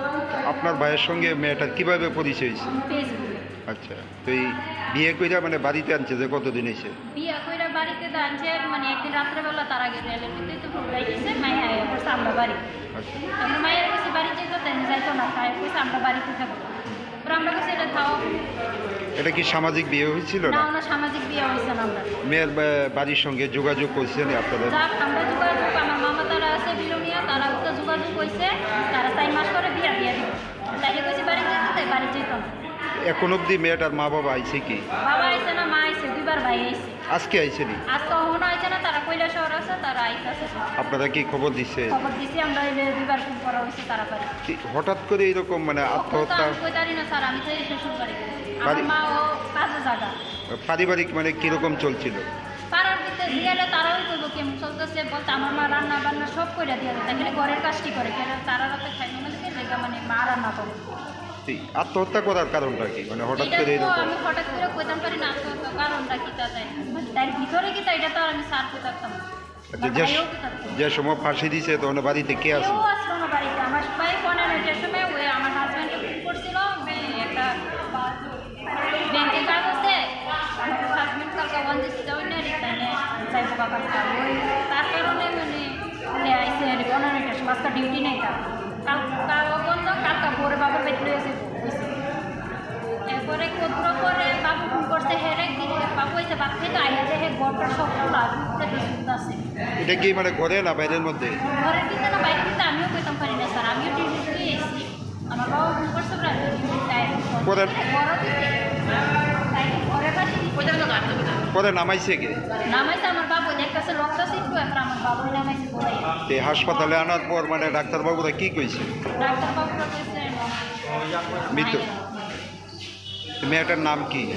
আপনার ভাইয়ের সঙ্গে মেয়েটার কিভাবে পরিচয় হয়েছে? Facebook-এ। আচ্ছা, তো এই বিয়ে কইরা মানে বাড়িতে আনছে যে কতদিন হয়েছে? বিয়া কইরা বাড়িতে তো আনছে, মানে, একদিন রাত্রেবেলা তারা গেছে, এলে তুই তো ভুল লাগিছে, মাই আয় করছে আমরা বাড়ি। আচ্ছা। এখন মায়ের কাছে বাড়ি যেত, তাই যাইতো না, তাই কইছে আমরা বাড়িতে থাকবো। পরে আমরা কাছে এটা থাও। এটা কি সামাজিক বিয়ে হয়েছিল না, না? ওনার সামাজিক বিয়ে হয়েছে না আমরা। মেয়ের বা-, বাড়ির সঙ্গে যোগাযোগ করছেন আপনাদের? যাক, আমরা যোগাযোগ, আমার মামা তারা আছে বিলোনিয়া, তারা তো যোগাযোগ হয়েছে, তারা চার মাস পরে বিয়া দিয়ে দিবে। তাইলে কইছি বাড়ি যেতে, তাই বাড়ি যেত না। এখন অবধি মেয়েটার মা বাবা আইছে কি? বাবা আইছে না, মা আইছে, দুইবার ভাই আইছে। আজকে আইছে নি? আজকে অহনো আইছে না, তারা কৈলাসহর আছে, তারা আইতাছে। আপনারা কি খবর দিছে? খবর দিছি আমরা, এই যে দুইবার ফোন করা হয়েছে তারা বাড়ি। কি, হঠাৎ করে এরকম মানে তখন তো আত্মহত্যা? আমি কইতারি না স্যার, আমি তো এই শ্বশুর বাড়ি। আমার বাড়ি মা ও কাজে জাগা। পারিবারিক মানে কিরকম চলছিল? পাড়ার ভিতরে গেলে তারাও কইবো কেমন চলতেছে, বলতে আমার মা রান্না বান্না সব করে দিয়ে দেয়, তাহলে ঘরের কাজটি করে, কেন তারা রাতে খাইবো না, দেখে লেগা মানে মা রান্না করে। এই আত্মহত্যা করার কারণটা কি? মানে হঠাৎ এটা করে তো এরকম? আমি হঠাৎ করে কইতাম পারি না আত্মহত্যা কারণটা কি তা জানি না। তার ভিতরে কি তা এটা তো আর আমি স্যার কইতাম না। আচ্ছা, বা যে ভাইও কইতাম না। যে সময় ফাঁসি দিছে তখন বাড়িতে কে আছে? কেউ আসলো না বাড়িতে। আমার প্রায় পৌনে নয়টার সময় ওই আমার হাজব্যান্ডকে ফোন করছিল, ওই একটা ব্যাংকে কাজ আছে, আমার হাজব্যান্ড কালকে ওয়ান দিছি যাওয়ার না, রিটার্নে যাইবো কাকা। ওই তার কারণে মানে উনি আইসে আর কি, ওনার একটা আজকে ডিউটি নেই তার। কাল, কাল বন্ধ, কালকে ভোরে বাবার বাড়ি লয়ে যাইবো, কইছে। এরপরে কতগুলো পরে বাবু ফোন করছে, হে রে, কি রে? বাবু এসে ভাত খাইতে আইয়া যে হে ঘরটা সব খোলা, ভিতরে কি সুন্দর আছে। এটা কি মানে ঘরে না বাইরের মধ্যে? ঘরের ভিতরে না, বাইরের ভিতরে আমিও কইতাম পারি না স্যার, আমিও ডিউটি এসেছি। আমার বাবা ফোন করছে, বলে, "আমি ডিউটি টাইম।" পরে বড় দিদি, তাই ঘরে পাঠিয়ে দিছে। পরে নামাইছে কে? নামাইছে আমার বাবু, দেখতেছে রক্ত ছিটকো, এখন আমার বাবু নামাইছে বলে। এই হাসপাতালে আনার পর মানে ডাক্তারবাবুরা কি কইছে? ডাক্তারবাবুরা কইছে, মৃত। মেয়েটার নাম কি?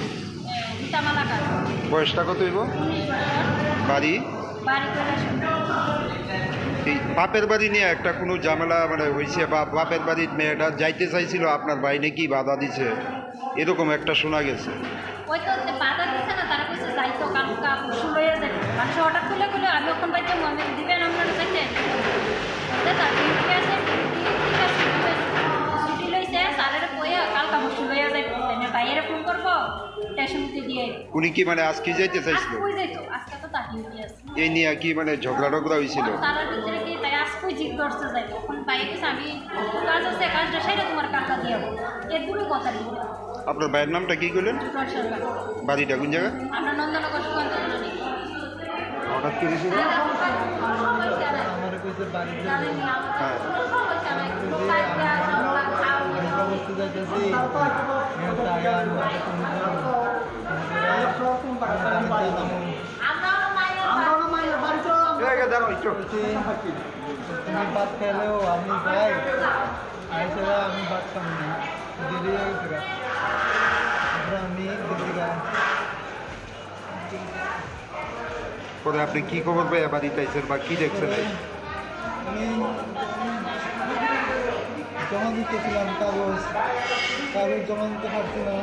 রীতা মালাকার। বয়সটা কত হইব? উনিশ বছর। বাড়ি? বাড়ি কৈলাসহর। এই বাপের বাড়ি নিয়ে একটা কোনো ঝামেলা মানে হয়েছে বা বাপের বাড়ির মেয়েটা যাইতে চাইছিল, আপনার ভাই নাকি বাধা দিছে, এরকম একটা শোনা গেছে। ওই তো, তো বাধা দিছে না, তারা কইছে যাইতো, কালকা পরশু লইয়া যাইতো। মানুষ হঠাৎ খুলে খুলে, "আমি এখন বাইতে মনে দিবেন আপনারা যাইতে।" তো তার ডিউটি আছে, ডিউটি ঠিক আছে, ঠিক আছে। ছুটি লইছে, স্যারের কইয়া কালকা পরশু লইয়া যাইতো। তাই না, বাইরে ফোন করবো, স্টেশন দিয়ে। উনি কি মানে আজকে যাইতে চাইছিল? আজকে যাইতো, আজকে তো তার ডিউটি আছে। এই নিয়ে কি মানে ঝগড়া টগড়া হয়েছিল? তারার ভিতরে কি তাই আজকে জিদ ধরছে যাই। এখন বাইরে গেছে, আমি একটু কাজ আছে, কাজটা সেরে তোমার কাকা দিয়ে যাবো। এর দূরে কথা বলবো। আপনার ভাইয়ের নামটা কি কইলেন? জুটন সরকার। বাড়িটা কোন জায়গা? আমরা নন্দনগর সুকান্ত কলোনি। হঠাৎ করে ছিল? হ্যাঁ। এতে তুমি ভাত খাইলেও আমি যাই, আইসে আমি ভাত খাবো না, দেরি হয়ে গেছে। তারপরে আমি গেছি গা। পরে আপনি কি খবর পাইয়া বাড়িতে আইছেন বা কি দেখছেন? আমি জমা দিতেছিলাম কাগজ, কাগজ জমা দিতে পারছি না।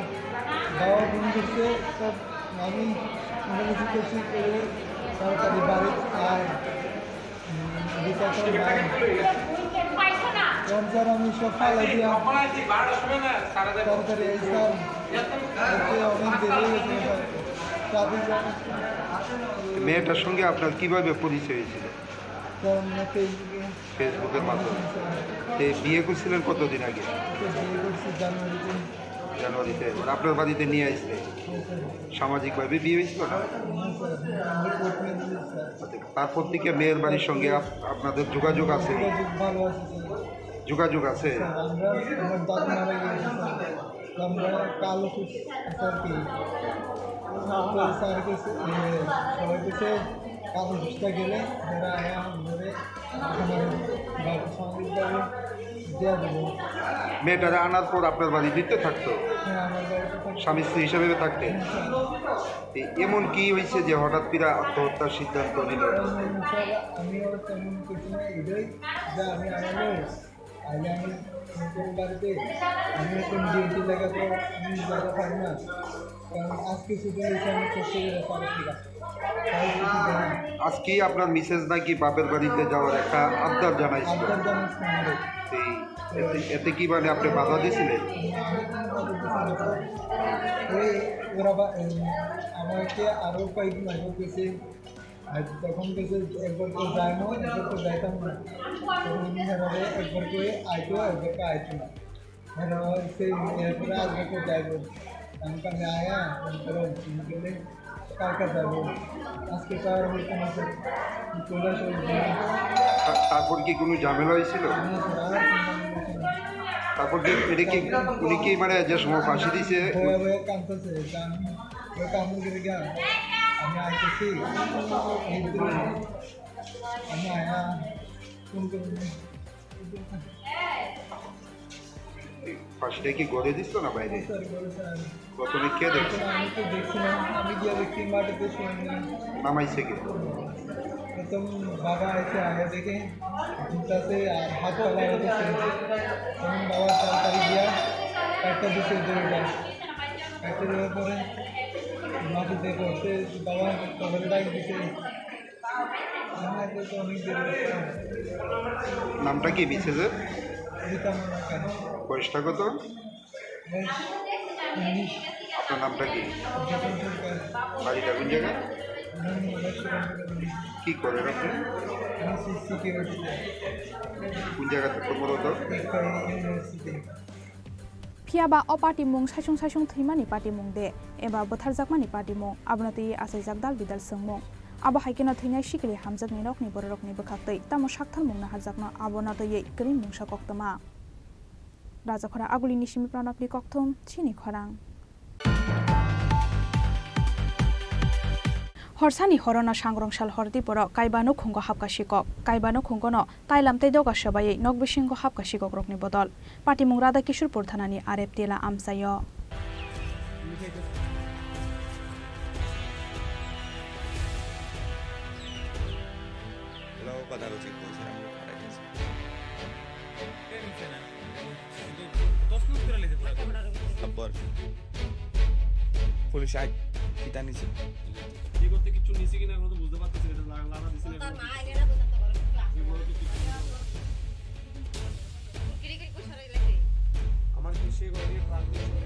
বাবা ফোন করছে, সব আমি ইংরেজি করছি, করে তাড়াতাড়ি বাড়িতে আয়। উম, বিচার করে নাই। কারণ স্যার, আমি সব ফালাই দিয়া তাড়াতাড়ি এই স্যার, আজকে অনেক দেরি হয়ে গেছে স্যার। Traffic jam. মেয়েটার সঙ্গে আপনার কিভাবে পরিচয় হয়েছিল? স্যার, আমরা Facebookএ। Facebookএর মাধ্যমে। স্যার। তো বিয়ে করছিলেন কতদিন আগে? স্যার, বিয়ে করছি জানুয়ারিতে। জানুয়ারিতে। মানে আপনার বাড়িতে নিয়ে আসলে? হ্যাঁ, স্যার। সামাজিকভাবে বিয়ে হয়েছিল না? হ্যাঁ, স্যার। আমরা কোর্ট ম্যারেজ, স্যার। আচ্ছা, তারপর থেকে মেয়ের বাড়ির সঙ্গে আপ-, আপনাদের যোগাযোগ আছে? যোগাযোগ ভালো আছে, স্যার। যোগাযোগ আছে? স্যার, আমরা, আমার দাদু মারা গিয়েছে, স্যার। আমরা কাল অফিস, স্যার, কি? তো স্যার কিছু, এ, সবাই কিছু কাল অফিসটা গেলে যারা আয়া আমাদের ওখানে বাবু সঙ্গে যাবে, দিয়ে দেবো। মেয়েটারে আনার পর আপনার বাড়ি দিতে থাকতো? হ্যাঁ, আমার বাড়িতে থাকতো। স্বামী স্ত্রী হিসেবে থাকতেন? হ্যাঁ, স্যার। এ-, এমন কি হয়েছে যে হঠাৎ করে আত্মহত্যার সিদ্ধান্ত নিল? আমি, স্যার, আমি ওর তেমন কিছু না, এটাই যে আমি আমার আইলে আমি নিজের বাড়িতে, আমি এখন ডিউটি লাগে তো আমি জায়গা পাই না, কারণ আজকে ছুটি হয়েছে, আমি কষ্ট করে পারছি না। তাই ছুটি দেয় না। আজকে আপনার মিসেস নাকি বাপের বাড়িতে যাওয়ার একটা আবদার জানাইছিল। আবদার জানাইছে আমারে। এই, এতে, এতে কি মানে আপনি বাধা দিছিলেন? না, আমি কোনো বাধা দিছি না। ওই ওরা বা-, এই, আমাকে আরো কয়েকদিন আগে গেছে, আর তখন গেছে একবার তো যাইমু, একবার তো যাইতাম না। তখন আমি হেরারে একবার করে আইতো, একবার করে আইতো না। হেরা সেই এরপরে আজকে তো যাইবো। আমি কাছে আয়া, তারপরে গেলে কালকে যাবো। আজকে তো আর হইতো না, স্যার। চলে আসো। তা-, তারপর কি কোনো ঝামেলা হয়েছিল? না, স্যার, আর কোনো ঝামেলা হয়েছে না। তারপর কি, এটা কি, উনি কি মানে যে সময় ফাঁসি দিছে? ভয়ে ভয়ে কাঁদতেছে, যে আমি ওই কামড় করে গেলাম। আমি আইতেছি। এই তো আমি আয়া ফোন করে ফাঁসিটা কি ঘরে দিছিল না বাইরে? স্যার, ঘরে স্যার। প্রথমে কে দেখছে? এখন আমি তো দেখছি না, আমি গিয়ে দেখছি মাটিতে শুয়ে নেই। নামাইছে কে? প্রথম বাবা এসে আগে দেখে জুতাতে আর হাত পা লাগাতেছে। তখন বাবা তাড়াতাড়ি গিয়া একটা দিছে দৌড়টা। একটা দেওয়ার পরে মাটিতে পড়ছে, বাবা তখন ডাক দিছে। আমার তো অনেক দেরি হচ্ছে। নামটা কি মিসেসের? রীতা মনোকার। বয়সটা কত? বয়স উনিশ। আপনার নামটা কি? জিতেন সরকার। বাড়িটা কোন জায়গা? আমি ময়নামতি। কি করেন আপনি? আমি সি-, সিকিউরিটিতে। কোন জায়গাতে কর্মরত? একটা university. Phiya ba o patimung saisung saisung thwimani patimung de, eba bwtharjakmani patimung, abono twiwi achaijak dal bidal swngmung. Abo hai kheno thwinai sikli hamjakni nokni bororokni bwkhaktwi tamo saktharmung naharjakno abono twiwi kwrwi mungsa koktwma. Rajakhora Agulini simi Pranabni kokthum, chini khorang. Horsani horono sangrong sal hordi borok kaiba nukhungo hapka sikok, kaiba nukhungono tailam tei doga swbaiwi nok bisingo hapka sikokrokni bodol. Patimung Radha Kishorpur thanani R F Tila amchaio. Hello, কথা হচ্ছে, কইছিলাম, ফাটাই গেছে। Sabbor. Police I, কিতা নিছে? কি করতে কিচ্ছু নিছে কিনা এখন তো বুঝতে পারতেছি না, এটা লা-, লাড়া দিছে না। আমার কি সে ঘরে প্রাণ দিয়েছে?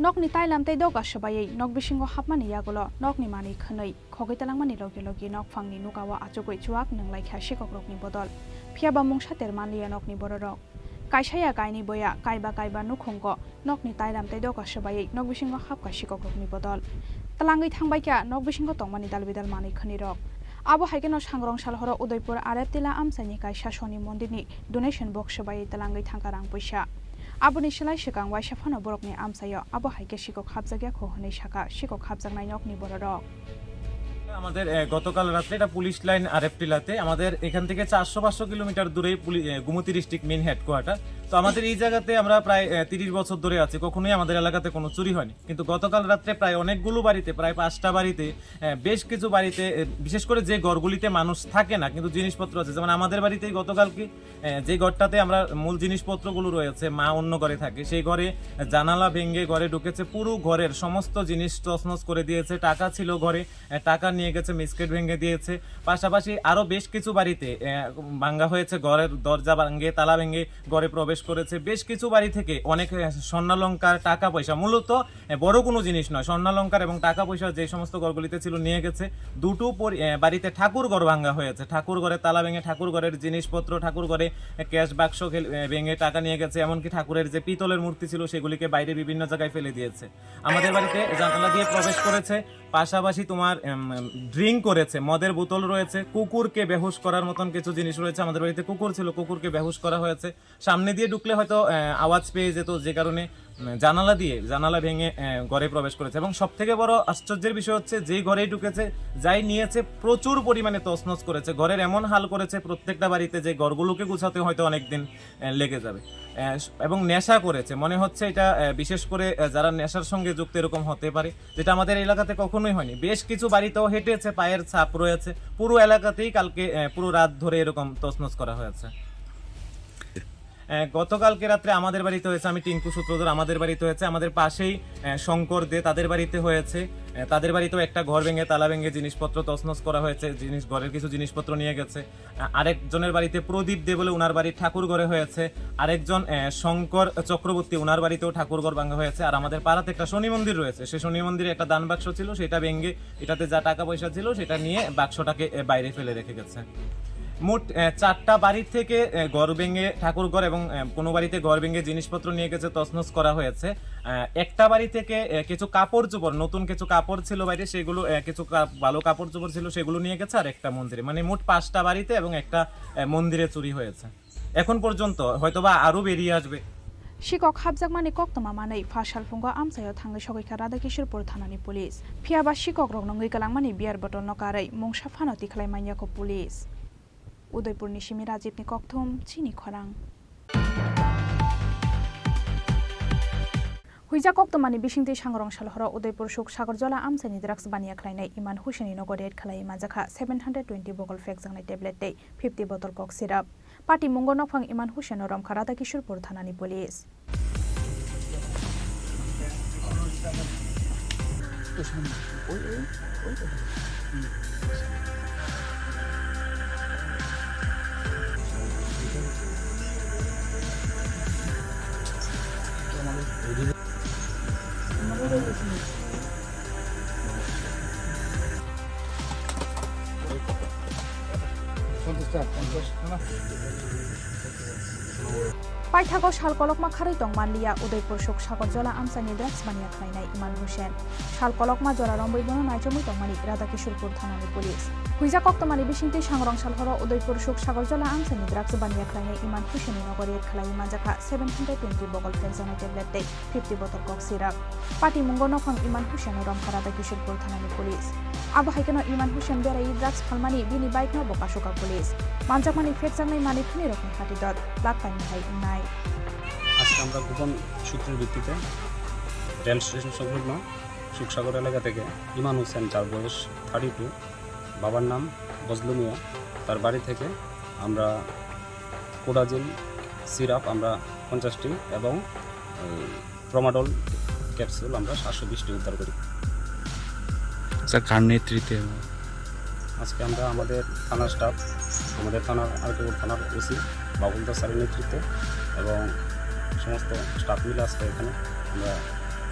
Nokni tailam tei doga swbaiwi nok bisingo hapmani yagulo nokni manwi khwnwi. Khogwi talangmani logi logi nokphangni nukao achugwi chuak nwnglai kha sikokrokni bodol. Phiya ba mungsa ter manliya nokni bororok. Kaisa ya kainwi boya kaiba kaiba nukhungo nokni tailam tei doga swbaiwi nok bisingo hapkha sikokrokni bodol. Twlangwi thangbai kha nok bisingo tongmani dal bidal manwi khwnwirok. Abo hai kheno sangrong sal horo Udaipur R F Tila amchaini kaisa soni mondirni donation box swbaiwi twlangwi thangkha rang puisa. Aboni slai swkang waisa phano borokni amchaio abo hai khe sikok hapjakya kho hwnwi sakha sikok hapjaknai nokni bororok. আমাদের, এ, গতকাল রাত্রে এটা police line RF টিলাতে, আমাদের এখান থেকে চারশো পাঁচশো কিলোমিটার দূরেই পুলি-, এ, গোমতী ডিস্ট্রিক্ট মেইন হেডকোয়ার্টার। তো আমাদের এই জায়গাতে আমরা প্রায়, এ, তিরিশ বছর ধরে আছি, কখনোই আমাদের এলাকাতে কোনো চুরি হয়নি। কিন্তু গতকাল রাত্রে প্রায় অনেকগুলো বাড়িতে, প্রায় পাঁচটা বাড়িতে, এ, বেশ কিছু বাড়িতে, এ, বিশেষ করে যে ঘরগুলিতে মানুষ থাকে না, কিন্তু জিনিসপত্র আছে, যেমন আমাদের বাড়িতেই গতকালকে এ, যে ঘরটাতে আমরা মূল জিনিসপত্রগুলো রয়েছে, মা অন্য ঘরে থাকে, সেই ঘরে জানালা ভেঙে ঘরে ঢুকেছে, পুরো ঘরের সমস্ত জিনিস তছনছ করে দিয়েছে। টাকা ছিল ঘরে, এ, টাকা নিয়ে গেছে, মেসকেট ভেঙে দিয়েছে। পাশাপাশি আরও বেশ কিছু বাড়িতে, এ, ভাঙা হয়েছে, ঘরের দরজা ভেঙে, তালা ভেঙে ঘরে প্রবেশ করেছে। বেশ কিছু বাড়ি থেকে অনেক, এ, স্বর্ণালংকার, টাকা পয়সা, মূলত এ, বড় কোনো জিনিস নয়, স্বর্ণালংকার এবং টাকা পয়সা যে সমস্ত ঘরগুলিতে ছিল নিয়ে গেছে। দুটো পরি-, এ, বাড়িতে ঠাকুর ঘর ভাঙা হয়েছে, ঠাকুর ঘরের তালা ভেঙে ঠাকুর ঘরের জিনিসপত্র, ঠাকুর ঘরে, এ, ক্যাশ বাক্স খেল-, এ, ভেঙে টাকা নিয়ে গেছে, এমনকি ঠাকুরের যে পিতলের মূর্তি ছিল সেগুলিকে বাইরে বিভিন্ন জায়গায় ফেলে দিয়েছে। আমাদের বাড়িতে জানালা দিয়ে প্রবেশ করেছে, পাশাপাশি তোমার, এম, ড্রিঙ্ক করেছে, মদের বোতল রয়েছে, কুকুরকে বেহুশ করার মতন কিছু জিনিস রয়েছে। আমাদের বাড়িতে কুকুর ছিল, কুকুরকে বেহুশ করা হয়েছে। সামনে দিয়ে ঢুকলে হয়তো, আহ, আওয়াজ পেয়ে যেত, যে কারণে, উম, জানালা দিয়ে, জানালা ভেঙে, আহ, ঘরে প্রবেশ করেছে। এবং সব থেকে বড় আশ্চর্যের বিষয় হচ্ছে, যেই ঘরেই ঢুকেছে, যাই নিয়েছে, প্রচুর পরিমাণে তছনছ করেছে। ঘরের এমন হাল করেছে প্রত্যেকটা বাড়িতে, যে ঘরগুলোকে গুছাতে হয়তো অনেক দিন, আহ, লেগে যাবে। আহ, এবং নেশা করেছে, মনে হচ্ছে এটা, আহ, বিশেষ করে, আহ, যারা নেশার সঙ্গে যুক্ত, এরকম হতে পারে, যেটা আমাদের এলাকাতে কখনোই হয়নি। বেশ কিছু বাড়িতেও হেঁটেছে, পায়ের ছাপ রয়েছে। পুরো এলাকাতেই কালকে, আহ, পুরো রাত ধরে এরকম তছনছ করা হয়েছে। আহ, গতকালকে রাত্রে আমাদের বাড়িতে হয়েছে, আমি টিঙ্কু সূত্রধর, আমাদের বাড়িতে হয়েছে, আমাদের পাশেই, আহ, শঙ্কর দে, তাদের বাড়িতে হয়েছে। আহ, তাদের বাড়িতেও একটা ঘর ভেঙে, তালা ভেঙে জিনিসপত্র তছনছ করা হয়েছে, জিনিস, ঘরের কিছু জিনিসপত্র নিয়ে গেছে। আহ, আরেকজনের বাড়িতে প্রদীপ দে বলে, ওনার বাড়ি ঠাকুর ঘরে হয়েছে। আরেকজন, আহ, শঙ্কর চক্রবর্তী, ওনার বাড়িতেও ঠাকুর ঘর ভাঙা হয়েছে। আর আমাদের পাড়াতে একটা শনি মন্দির রয়েছে, সেই শনি মন্দিরে একটা দান বাক্স ছিল, সেটা ভেঙে এটাতে যা টাকা পয়সা ছিল সেটা নিয়ে বাক্সটাকে, এ, বাইরে ফেলে রেখে গেছে। মোট, এ, চারটা বাড়ি থেকে, এ, ঘর ভেঙে ঠাকুর ঘর এবং, এ, কোনো বাড়িতে ঘর ভেঙে জিনিসপত্র নিয়ে গেছে, তছনছ করা হয়েছে। এ, একটা বাড়ি থেকে, এ, কিছু কাপড় চোপড়, নতুন কিছু কাপড় ছিল বাইরে, সেগুলো, এ, কিছু কা-, ভালো কাপড় চোপড় ছিল, সেগুলো নিয়ে গেছে। আর একটা মন্দিরে, মানে মোট পাঁচটা বাড়িতে এবং একটা, এ, মন্দিরে চুরি হয়েছে। এখন পর্যন্ত হয়তোবা আরো বেরিয়ে আসবে। Sikok hapjakmani koktwma manwi pha salphungo amchaio thangwi sogwikha Radhakishorpur thanani police. Phiyaba sikokrok nungwi kwlangmani beer bottle no karwi mungsa phano tikhlai manyakho police. Udaipurni simi Rajibni kokthum chini khorang. Huijak koktwmani bisingtwi sangrong salhoro Udaipur suk Sagarjala amchaini drugs baniya khlainai Iman Hussainni nogo raid khlaiwi manjakha seven hundred twenty bokol phekjaknai tablet tei fifty bottle kok syrup. Patimungo nokphang Iman Hussainno romkha Radhakishorpur thanani police. Paithago sal kolokma kharwi tong manliya Udaipur suk Sagarjala amchaini drugs baniya khlainai Iman Hussain. Sal kolokma jora romwi bono naichomwi tongmani Radhakishorpur thanani police. Huijak koktwmani bisingtwi sangrong salhoro Udaipur suk Sagarjala amchaini drugs baniya khlainai Iman Hussainni nogo raid khlaiwi manjakha seven hundred twenty bokol phekjaknai tablet tei fifty bottle kok syrup. Patimungo nokphang Iman Hussainno romkha Radhakishorpur thanani police. Abo hai kheno Iman Hussain berai drugs phalmani bini bike no bo kasukha police. Manjakmani phekjaknai manwi khwnirokni hati dor lakh kainwi hai wngnai. আজকে আমরা গোপন সূত্রের ভিত্তিতে rail station সংলগ্ন সুখসাগর এলাকা থেকে ইমান হোসেন, যার বয়স থার্টি টু, বাবার নাম বজলু মিয়া, তার বাড়ি থেকে আমরা কোডাজিন সিরাপ আমরা পঞ্চাশটি এবং এই ট্রমাডোল ক্যাপসুল আমরা সাতশো বিশটি উদ্ধার করি। স্যার, কার নেতৃত্বে? আজকে আমরা আমাদের থানার স্টাফ, আমাদের থানার আরটিপুর থানার ওসি বাবুল দাস স্যারের নেতৃত্বে এবং সমস্ত স্টাফ মিলে আজকে এখানে আমরা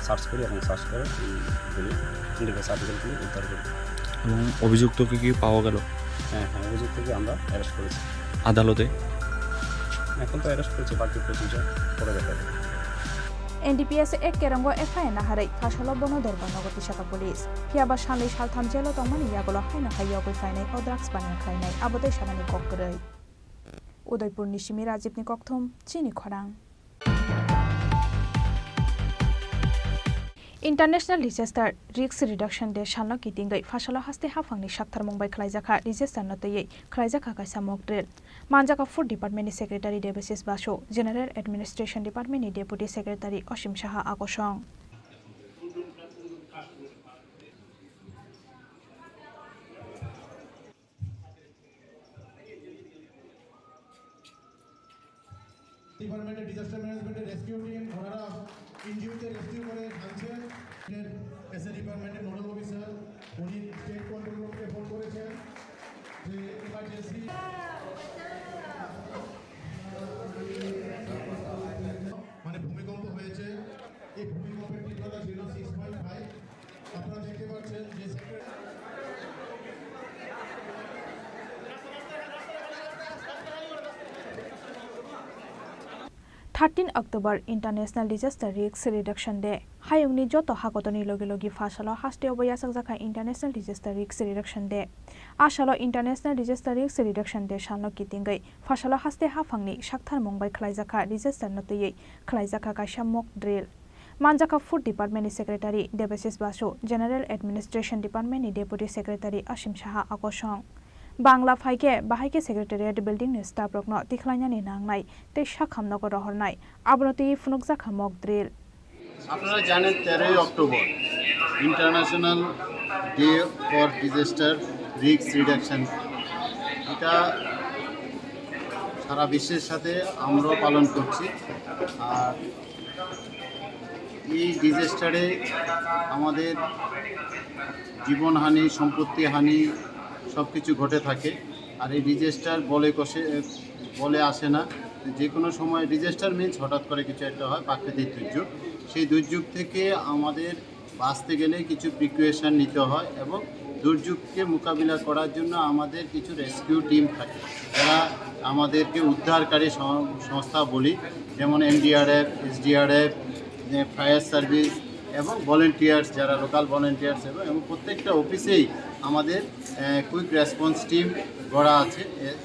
সার্চ করি এবং সার্চ করে এই গুলি, ইন্ডিগো সার্টিফিকেটগুলি উদ্ধার করি। এবং অভিযুক্তকে কি পাওয়া গেল? হ্যাঁ, হ্যাঁ, অভিযুক্তকে আমরা অ্যারেস্ট করেছি। আদালতে? এখন তো অ্যারেস্ট করেছি, বাকি প্রসিজার পরে দেখা যাবে। N D P S A Act kerongo F I R naharwi phasalo bono dorba nogo tisaka police. Phiyaba salnwi saltham jelo tongmani yagulo haino hai yogwi phainai o drugs baniya khlainai, abo tei sanani kok kwrwi. Udaipurni simi Rajibni kokthum, chini khorang. International Disaster Risk Reduction Day salno kitingwi Phasalo haste haphangni saktharmung bai khwlaijakha disaster no twiwi khwlaijakha kaisa mock drill. Manjakha Food Department ni Secretary Debasis Basu, General Administration Department ni Deputy Secretary Osim Saha Akosong. ডিপার্টমেন্টের ডিজাস্টার ম্যানেজমেন্টের rescue team, ওনারা এনজিওতে রেস্কিউ করে আনছেন। এসএ ডিপার্টমেন্টের nodal officer, উনি state control রুমকে ফোন করেছেন যে ইমার্জেন্সি, মানে, ভূমিকম্প হয়েছে। এই ভূমিকম্পের তীব্রতা ছিল সিক্স পয়েন্ট ফাইভ। আপনারা দেখতে পাচ্ছেন যে Thirteen October International Disaster Risk Reduction Day. Hayungni joto hakotorni logi logi Phasalo hasteo bo yachakjakha International Disaster Risk Reduction Day. A salo International Disaster Risk Reduction Day salno kitingwi Phasalo haste haphangni saktharmung bai khwlaijakha disaster no twiwi khwlaijakha kaisa mock drill. Manjakha Food Department ni Secretary Debasis Basu, General Administration Department ni Deputy Secretary Asim Saha Akosong. Bangla phaikhe bahaikhe Secretariat Building ni staff rokno tikhlainani nangnai tei sakham nogo rohornai, abono twiwi phunukjakha mock drill. আপনারা জানেন, তেরোই October international day for disaster risk reduction, এটা সারা বিশ্বের সাথে আমরাও পালন করছি। আর এই ডিজাস্টারে আমাদের জীবনহানি, সম্পত্তি হানি, সব কিছু ঘটে থাকে। আর এই ডিজাস্টার বলে কষে, বলে আসে না। যে কোনো সময়, ডিজাস্টার মিন্স হঠাৎ করে কিছু একটা হয়, প্রাকৃতিক দুর্যোগ। সেই দুর্যোগ থেকে আমাদের বাঁচতে গেলে কিছু প্রিকশন নিতে হয় এবং দুর্যোগকে মোকাবিলা করার জন্য আমাদের কিছু রেস্কিউ টিম থাকে, যারা আমাদেরকে উদ্ধারকারী সং-, সংস্থা বলি, যেমন এনডিআরএফ, এসডিআরএফ, ফায়ার সার্ভিস এবং ভলেন্টিয়ার্স, যারা লোকাল ভলেন্টিয়ার্স এবং, এবং প্রত্যেকটা অফিসেই আমাদের, আহ, কুইক রেসপন্স টিম গড়া আছে। এ-,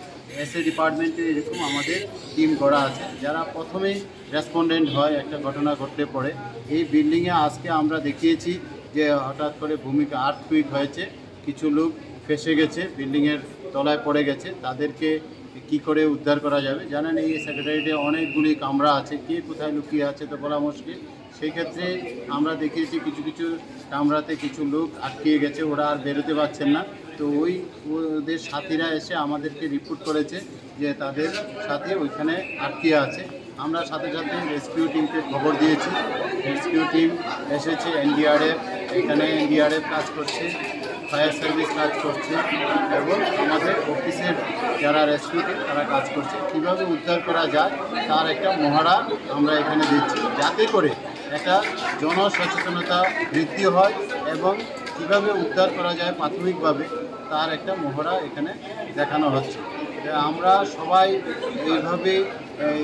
এসএ ডিপার্টমেন্টে এরকম আমাদের টিম গড়া আছে, যারা প্রথমেই রেসপন্ডেন্ট হয় একটা ঘটনা ঘটলে পরে। এই বিল্ডিংয়ে আজকে আমরা দেখিয়েছি যে হঠাৎ করে ভূমিকা আর্থকুইক হয়েছে, কিছু লোক ফেঁসে গেছে, বিল্ডিংয়ের তলায় পড়ে গেছে, তাদেরকে কি করে উদ্ধার করা যাবে। জানেন, এই সেক্রেটারিয়েটে অনেকগুলি কামরা আছে, কে কোথায় লুকিয়ে আছে তো বলা মুশকিল। সেই ক্ষেত্রে আমরা দেখিয়েছি কিছু কিছু কামরাতে কিছু লোক আটকে গেছে, ওরা আর বেরোতে পারছেন না। তো ওই ওদের সাথীরা এসে আমাদেরকে রিপোর্ট করেছে যে তাদের সাথী ওইখানে আটকে আছে। আমরা সাথে সাথে রেস্কিউ টিমকে খবর দিয়েছি। রেস্কিউ টিম এসেছে, এনডিআরএফ, এখানে এনডিআরএফ কাজ করছে, ফায়ার সার্ভিস কাজ করছে এবং আমাদের অফিসের যারা রেস্কিউ টিম তারা কাজ করছে। কীভাবে উদ্ধার করা যায় তার একটা মহড়া আমরা এখানে দিচ্ছি, যাতে করে একটা জনসচেতনতা বৃদ্ধি হয় এবং কীভাবে উদ্ধার করা যায় প্রাথমিকভাবে তার একটা মহড়া এখানে দেখানো হচ্ছে। তা আমরা সবাই এইভাবে এই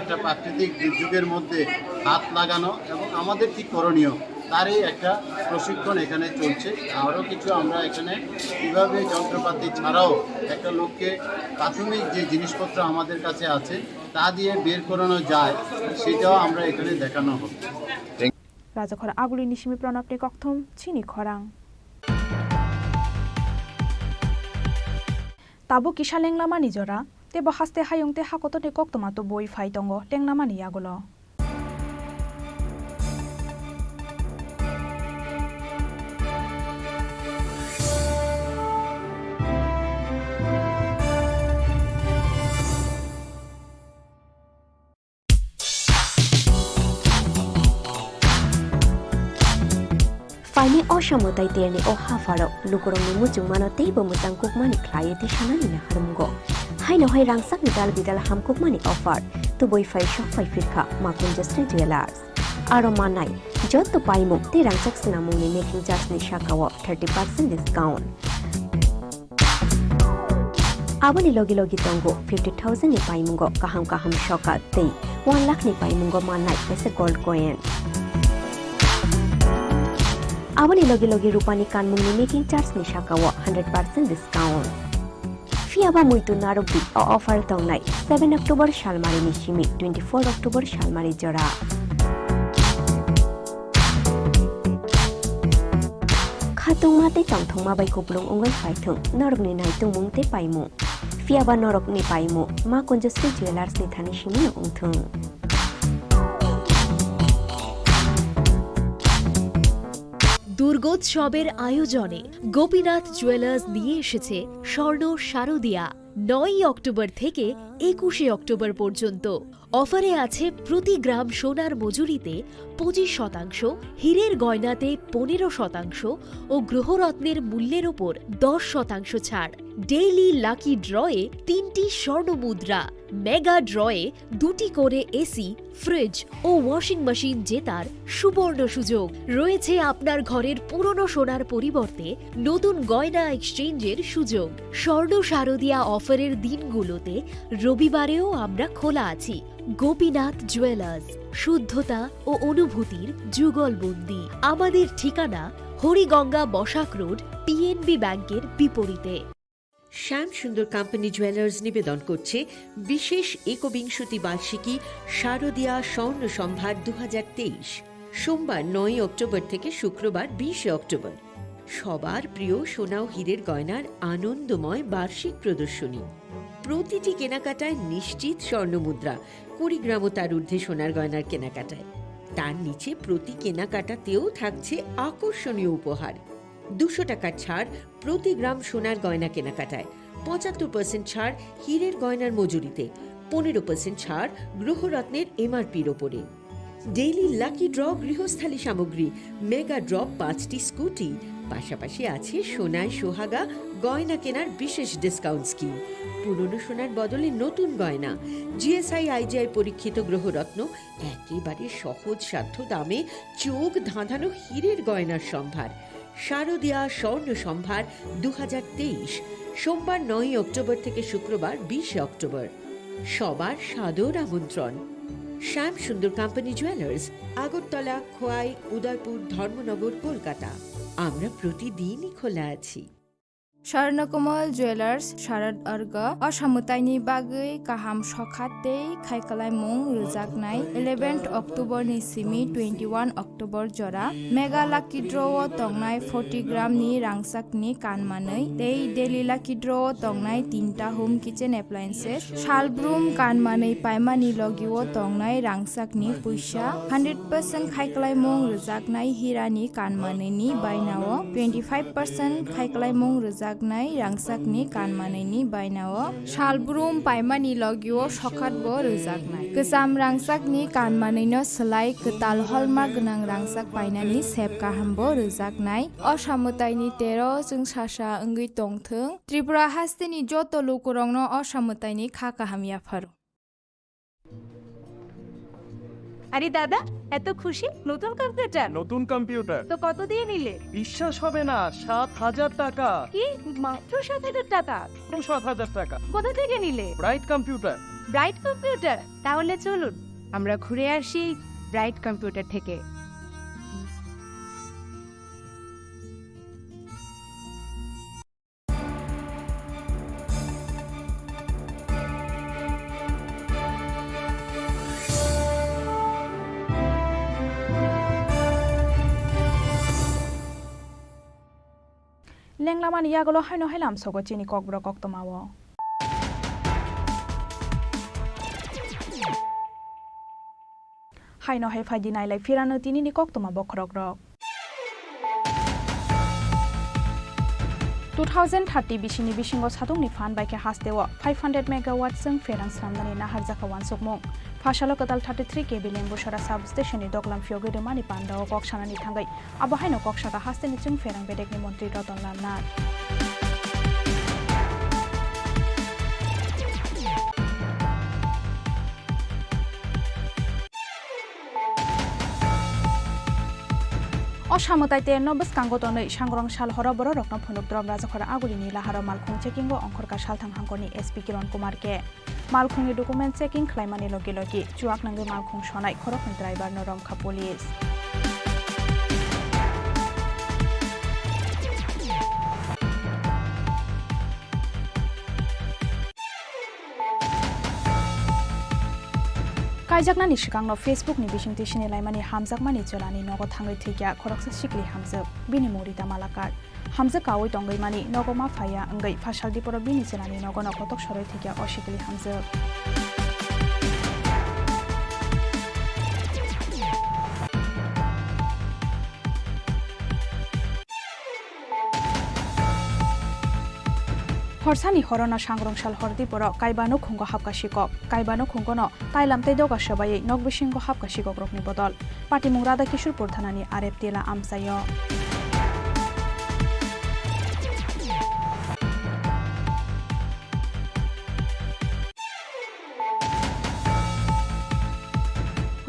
একটা প্রাকৃতিক দুর্যোগের মধ্যে হাত লাগানো এবং আমাদের কি করণীয় তারই একটা প্রশিক্ষণ এখানে চলছে। আরও কিছু আমরা এখানে কীভাবে যন্ত্রপাতি ছাড়াও একটা লোককে প্রাথমিক যে জিনিসপত্র আমাদের কাছে আছে তা দিয়ে বের করানো যায়, সেটাও আমরা এখানে দেখানো হবে। Rajakhor Aguli ni simi Pranab ni kokthum chini khorang. Tabuk kisa lenglamani jora, tei bo haste hayung tei hakotorni koktwma tubui phai tongo lenglamani yagulo. Phaini o samo tai terni o hapharo lukurokni muchungmano teibo mwchang kukmani khlaiwi tei sanani naharmungo. Haino hai rangchakni dal bidal hamkukmani offer tubui phai sok phai phirkha Makunja Sri Jewellers. Aro manai jotto paimung tei rangchak swnamungni making charge ni sakao thirty percent discount. Aboni logi logi tongo fifty thousand ni paimungo kaham kaham soka tei one lakh ni paimungo mannai kaisa gold coin. Aboni logi logi rupani kanmungni making charge ni sakao hundred percent discount. Phiyaba muitu narwkdi, o offer tongnai seven October salmari ni simi twenty four October salmari jora. Tungma tei tongthokma bai kupulung wngwi phaithwng norokni naitungmung tei paimung. Phiyaba norokni paimung ma Kunjasri Jewellers ni thani simi no wngthwng. দুর্গোৎসবের আয়োজনে গোপীনাথ জুয়েলার্স নিয়ে এসেছে স্বর্ণ শারদিয়া। নয়ই অক্টোবর থেকে একুশে অক্টোবর পর্যন্ত অফারে আছে প্রতি গ্রাম সোনার মজুরিতে পঁচিশ শতাংশ, হীরের গয়নাতে পনেরো শতাংশ ও গৃহরত্নের মূল্যের ওপর দশ শতাংশ ছাড়। ডেইলি লাকি ড্রয়ে তিনটি স্বর্ণ মুদ্রা, মেগা ড্রয়ে দুটি করে এসি, ফ্রিজ ও ওয়াশিং মেশিন জেতার সুবর্ণ সুযোগ। রয়েছে আপনার ঘরের পুরনো সোনার পরিবর্তে নতুন গয়না এক্সচেঞ্জের সুযোগ। স্বর্ণ শারদিয়া অফারের দিনগুলোতে রবিবারেও আমরা খোলা আছি। গোপীনাথ জুয়েলার্স, শুদ্ধতা ও অনুভূতির যুগলবন্দি। আমাদের ঠিকানা হরিগঙ্গা বসাক রোড, পিএনবি ব্যাংকের বিপরীতে। শ্যাম সুন্দর কোম্পানি জুয়েলার্স নিবেদন করছে বিশেষ একবিংশতি বার্ষিকী শারদিয়া স্বর্ণ সম্ভার দু হাজার তেইশ, সোমবার নয়ই অক্টোবর থেকে শুক্রবার বিশে অক্টোবর। সবার প্রিয় সোনা ও হীরের গয়নার আনন্দময় বার্ষিক প্রদর্শনী। প্রতিটি কেনাকাটায় নিশ্চিত স্বর্ণ মুদ্রা, কুড়ি গ্রাম ও তার ঊর্ধ্বে সোনার গয়নার কেনাকাটায়। তার নিচে প্রতি কেনাকাটাতেও থাকছে আকর্ষণীয় উপহার। দুশো টাকার ছাড় প্রতি গ্রাম সোনার গয়না কেনাকাটায়, পঁচাত্তর পার্সেন্ট ছাড় হীরের গয়নার মজুরিতে, পনেরো পার্সেন্ট ছাড় গ্রহরত্নের এমআরপির ওপরে। ডেইলি লাকি ড্র গৃহস্থালী সামগ্রী, মেগা ড্র পাঁচটি স্কুটি, পাশাপাশি আছে সোনায় সোহাগা গয়না কেনার বিশেষ ডিসকাউন্ট স্কিম। পুরনো সোনার বদলে নতুন গয়না, জিএসআই আইজিআই পরীক্ষিত গ্রহরত্ন, একেবারে সহজসাধ্য দামে চোখ ধাঁধানো হীরের গয়নার সম্ভার। শারদিয়া স্বর্ণ সম্ভার দু হাজার তেইশ, সোমবার নয়ই অক্টোবর থেকে শুক্রবার বিশে অক্টোবর। সবার সাদর আমন্ত্রণ। শ্যাম সুন্দর কোম্পানি জুয়েলার্স, আগরতলা, খোয়াই, উদয়পুর, ধর্মনগর, কলকাতা। আমরা প্রতিদিনই খোলা আছি। স্বর্ণকমল জুয়েলার্স, শারদ অর্ঘ। Osamwtaini bagwi kaham sokha tei khaikhlaimung rwjaknai eleventh October ni simi twenty-one October jora Mega Lucky Draw o tongnai forty gram ni rangchak ni kan manwi tei Daily Lucky Draw o tongnai tinta home kitchen appliances, salbrum kan manwi paimani logi o tongnai rangchak ni puisa, hundred percent khaikhlaimung rwjaknai hira ni kan manwi ni baina o, twenty five percent khaikhlaimung rwjaknai rangchak ni kan manwi ni baina o, salbrum paimani logi o sokhat bo rwjaknai. Kwcham rangchak ni kan manwi no swlai kwtal holma gwnang rangchak painani sep kaham bo rwjaknai. Osamwtai ni tero chwngsasa wngwi tongthwng. Tripura haste ni joto lukurok no Osamwtai ni kha kaham yapharo. আরে দাদা, এত খুশি? নতুন কম্পিউটার? নতুন কম্পিউটার। তো কত দিয়ে নিলে? বিশ্বাস হবে না, সাত হাজার টাকা। কি? মাত্র সাত হাজার টাকা? সাত হাজার টাকা। কোথা থেকে নিলে? Bright computer. Bright computer? তাহলে চলুন, আমরা ঘুরে আসি ব্রাইট কম্পিউটার থেকে। Lenglamani yagulo haino hai lamsogo chini kokborok koktwmao. Haino hai phaidi nailai phirano tinini koktwma bokhorokrok. Two thousand thirty bisini bisingo satungni phan bai khe hasteo five hundred megawatt chwng pherang swnamnani naharjakha uansukmung. Phasalo kwtal thirty three K V Lembusora substation ni doglam phiyogwi rwmani pandao kok sanani thangwi. Abo haino kok saka hasteni chwng pherang bedekni montri Ratan Lal Nath. O samwtai terno bwskango tonwi Sangrong sal horo bororokno phunuk drom Rajakhor Agulini laharo malkhung checkingo ongkhorkha salthang hangkorni S P Kiron Kumar K. Malkhungni document checking khlaimani logi logi chuak nangwi malkhung sonai khoroknwi driver no romkha police. Kaijaknani swkangno Facebook ni bisingtwi sinilaimani hamjakmani chwlani nogo thangwi thwikya khoroksa sikli hamjwk, bini mung Rita Malakar. Hamjwk kaui tongwi mani nogo ma phaiya wngwi Phasaldi poro bini chwlani nogono kotok sorwi thwikya o sikli hamjwk. Horsani horono sangrong sal hordi borok kaiba nukhungo hapka sikok. Kaiba nukhungono tailam tei doga swbaiwi nok bisingo hapka sikokrokni bodol. Patimung Radha Kishore Pur thanani R F Tila amchaio.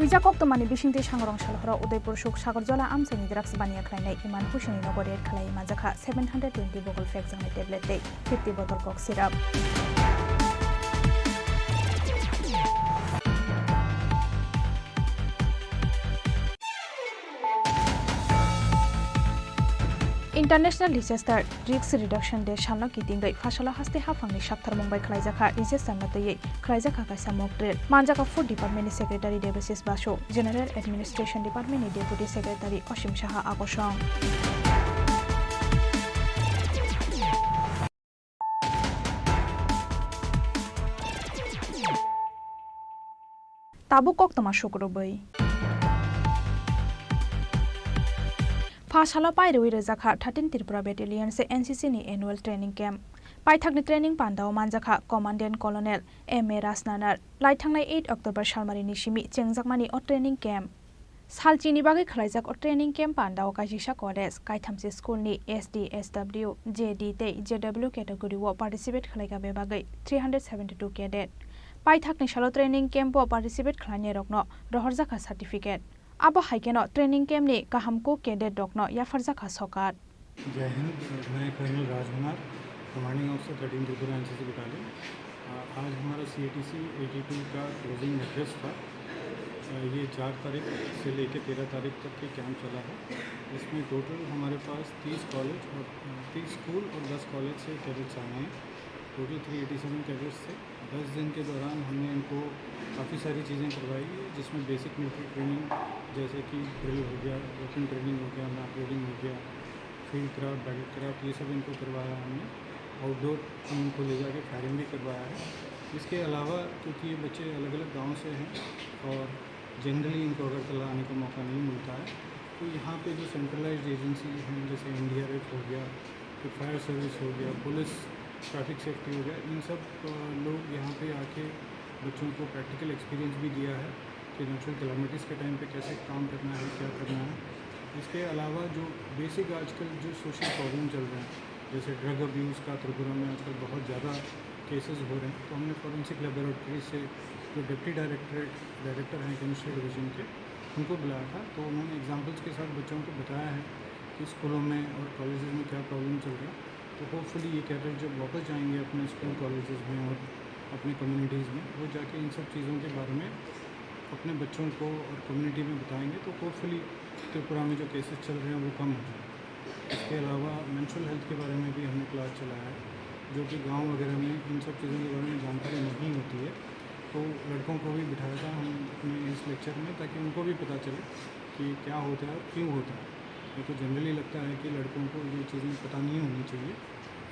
Huijak koktwmani bisingtwi sangrong salhoro Udaipur suk Sagarjola amchaini drugs baniya khlainai Iman Hussaini nogo raid khlaiwi manjakha seven hundred twenty bogol phekjaknai tablet tei fifty bottle kok syrup. International Disaster Risk Reduction Day salno kitingwi Phasalo haste haphangni saktharmung bai khlaijakha disaster no twiwi khlaijakha kaisa mock drill. Manjakha Food Department ni Secretary Debasis Basu, General Administration Department ni Deputy Secretary Osim Saha Akosong. Tabuk koktwma sukrubwi. Phasalo pairwi rwjakha thirteen Tripura Battalion se N C C ni annual training camp. Paithakni training pandao manjakha Commandant Colonel M A Rajnanar. Laithangnai eight October salmarini simi chengjakmani o training camp. Salchini bagwi khlaijak o training camp pandao kaisisa college, kaithamsi school ni S D, S W, J D tei J W category o participate khlaikha bebagwi three hundred seventy two cadet. Paithakni salo training camp o participate khlainairokno rohorjakha certificate. Abo hai kheno training camp ni kaham kuk cadet rokno yapharjakha sokat. Jai Hind, मैं colonel Rajkumar, commanding officer thirteen Tripura NCC battalion. अ, आज हमारा CATC eighty two का closing address था। अ, ये चार तारीख से लेके तेरह तारीख तक ये कैंप चला है। इसमें टोटल हमारे पास तीस कॉलेज और, अ, तीस स्कूल और दस कॉलेज से कैडेट्स आए हैं। Total three eighty seven cadets थे। दस दिन के दौरान हमने इनको काफ़ी सारी चीज़ें करवाई, जिसमें बेसिक मिलिट्री ट्रेनिंग जैसे कि ड्रिल हो गया, वेपन ट्रेनिंग हो गया, मैप रीडिंग हो गया, फील्ड क्राफ्ट, बैटल क्राफ्ट, ये सब इनको करवाया हमने। आउटडोर हम इनको ले जाके फायरिंग भी करवाया है। इसके अलावा क्योंकि ये बच्चे अलग-अलग गाँव से हैं और जनरली इनको अगरतला आने का मौका नहीं मिलता है, तो यहाँ पे जो सेंट्रलाइज्ड एजेंसी हैं, जैसे एनडीआरएफ हो गया, फिर फायर सर्विस हो गया, पुलिस, ट्रैफिक सेफ्टी हो गया, इन सब, अ, लोग यहाँ पे आके बच्चों को प्रैक्टिकल एक्सपीरियंस भी दिया है कि नेचुरल कैलामिटीज़ के टाइम पे कैसे काम करना है, क्या करना है। इसके अलावा जो बेसिक आजकल जो सोशल प्रॉब्लम चल रहे हैं, जैसे ड्रग अब्यूज़ का त्रिपुरा में आजकल बहुत ज़्यादा केसेस हो रहे हैं, तो हमने फॉरेंसिक लेबोरेटरी से जो डिप्टी डायरेक्टरेट, डायरेक्टर हैं केमिस्ट्री डिवीजन के, उनको बुलाया था। तो उन्होंने एग्जांपल्स के साथ बच्चों को बताया है कि स्कूलों में और कॉलेजेस में क्या प्रॉब्लम चल रहा है। तो होपफुली ये कैडेट जब वापस जाएंगे अपने स्कूल कॉलेजेस में और अपनी कम्युनिटीज़ में, वो जाके इन सब चीज़ों के बारे में अपने बच्चों को और कम्युनिटी में बताएंगे, तो होपफुली त्रिपुरा में जो केसेस चल रहे हैं, वो कम हो जाएंगे। इसके अलावा मेंस्ट्रुअल हेल्थ के बारे में भी हमने क्लास चलाया है, जो कि गांव वगैरह में इन सब चीज़ों के बारे में जानकारी नहीं होती है, तो लड़कों को भी बिठाया था हम अपने इस लेक्चर में, ताकि उनको भी पता चले कि क्या होता है और क्यों होता है। मेरे को जनरली लगता है कि लड़कों को ये चीज़ें पता नहीं होनी चाहिए,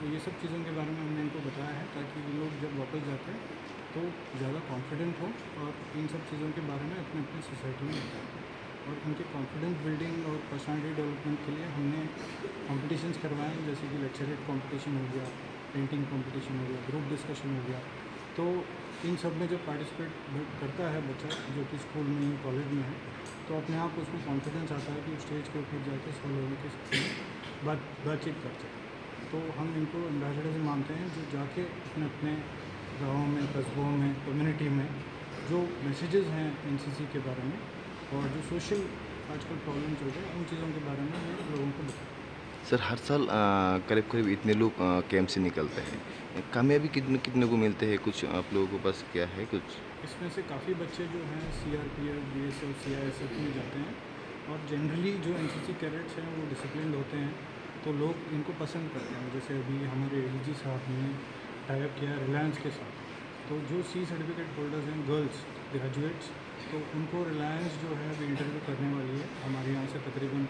तो ये सब चीज़ों के बारे में हमने इनको बताया है, ताकि ये लोग जब वापस जाते हैं, तो ज़्यादा कॉन्फिडेंट हो और इन सब चीज़ों के बारे में अपने, अपनी सोसाइटी में बताएं। और उनके कॉन्फिडेंस बिल्डिंग और पर्सनालिटी डेवलपमेंट के लिए हमने कॉम्पिटिशन्स करवाए हैं, जैसे कि लेक्चरेट कॉम्पिटिशन हो गया, पेंटिंग कॉम्पिटिशन हो गया, ग्रुप डिस्कशन हो गया। तो इन सब में जब पार्टिसिपेट ब-, करता है बच्चा, जो कि स्कूल में है, कॉलेज में है, तो अपने आप उसमें कॉन्फिडेंस आता है कि स्टेज के ऊपर जाके सब लोगों के साथ बात, बातचीत कर सके। तो हम इनको एम्बेसडर्स मानते हैं, जो जाके अपने, अपने गाँवों में, कस्बों में, कम्युनिटी में जो मैसेजेस हैं एनसीसी के बारे में और जो सोशल आजकल प्रॉब्लम चल रहे हैं, उन चीज़ों के बारे में वो लोगों को बताएं। सर, हर साल, अ, करीब करीब इतने लोग, अ, कैंप से निकलते हैं। कामयाबी कितने, कितने को मिलते हैं? कुछ आप लोगों के पास क्या है कुछ? इसमें से काफ़ी बच्चे जो हैं सीआरपीएफ, बीएसएफ, सीआईएसएफ में जाते हैं और जनरली जो एनसीसी कैडेट्स हैं वो डिसिप्लिन्ड होते हैं, तो लोग इनको पसंद करते हैं। जैसे अभी हमारे एडीजी साहब ने टाई अप किया है रिलायंस के साथ, तो जो सी सर्टिफिकेट होल्डर्स हैं, गर्ल्स ग्रेजुएट्स, तो उनको रिलायंस जो है अभी इंटरव्यू करने वाली है। हमारे यहाँ से तकरीबन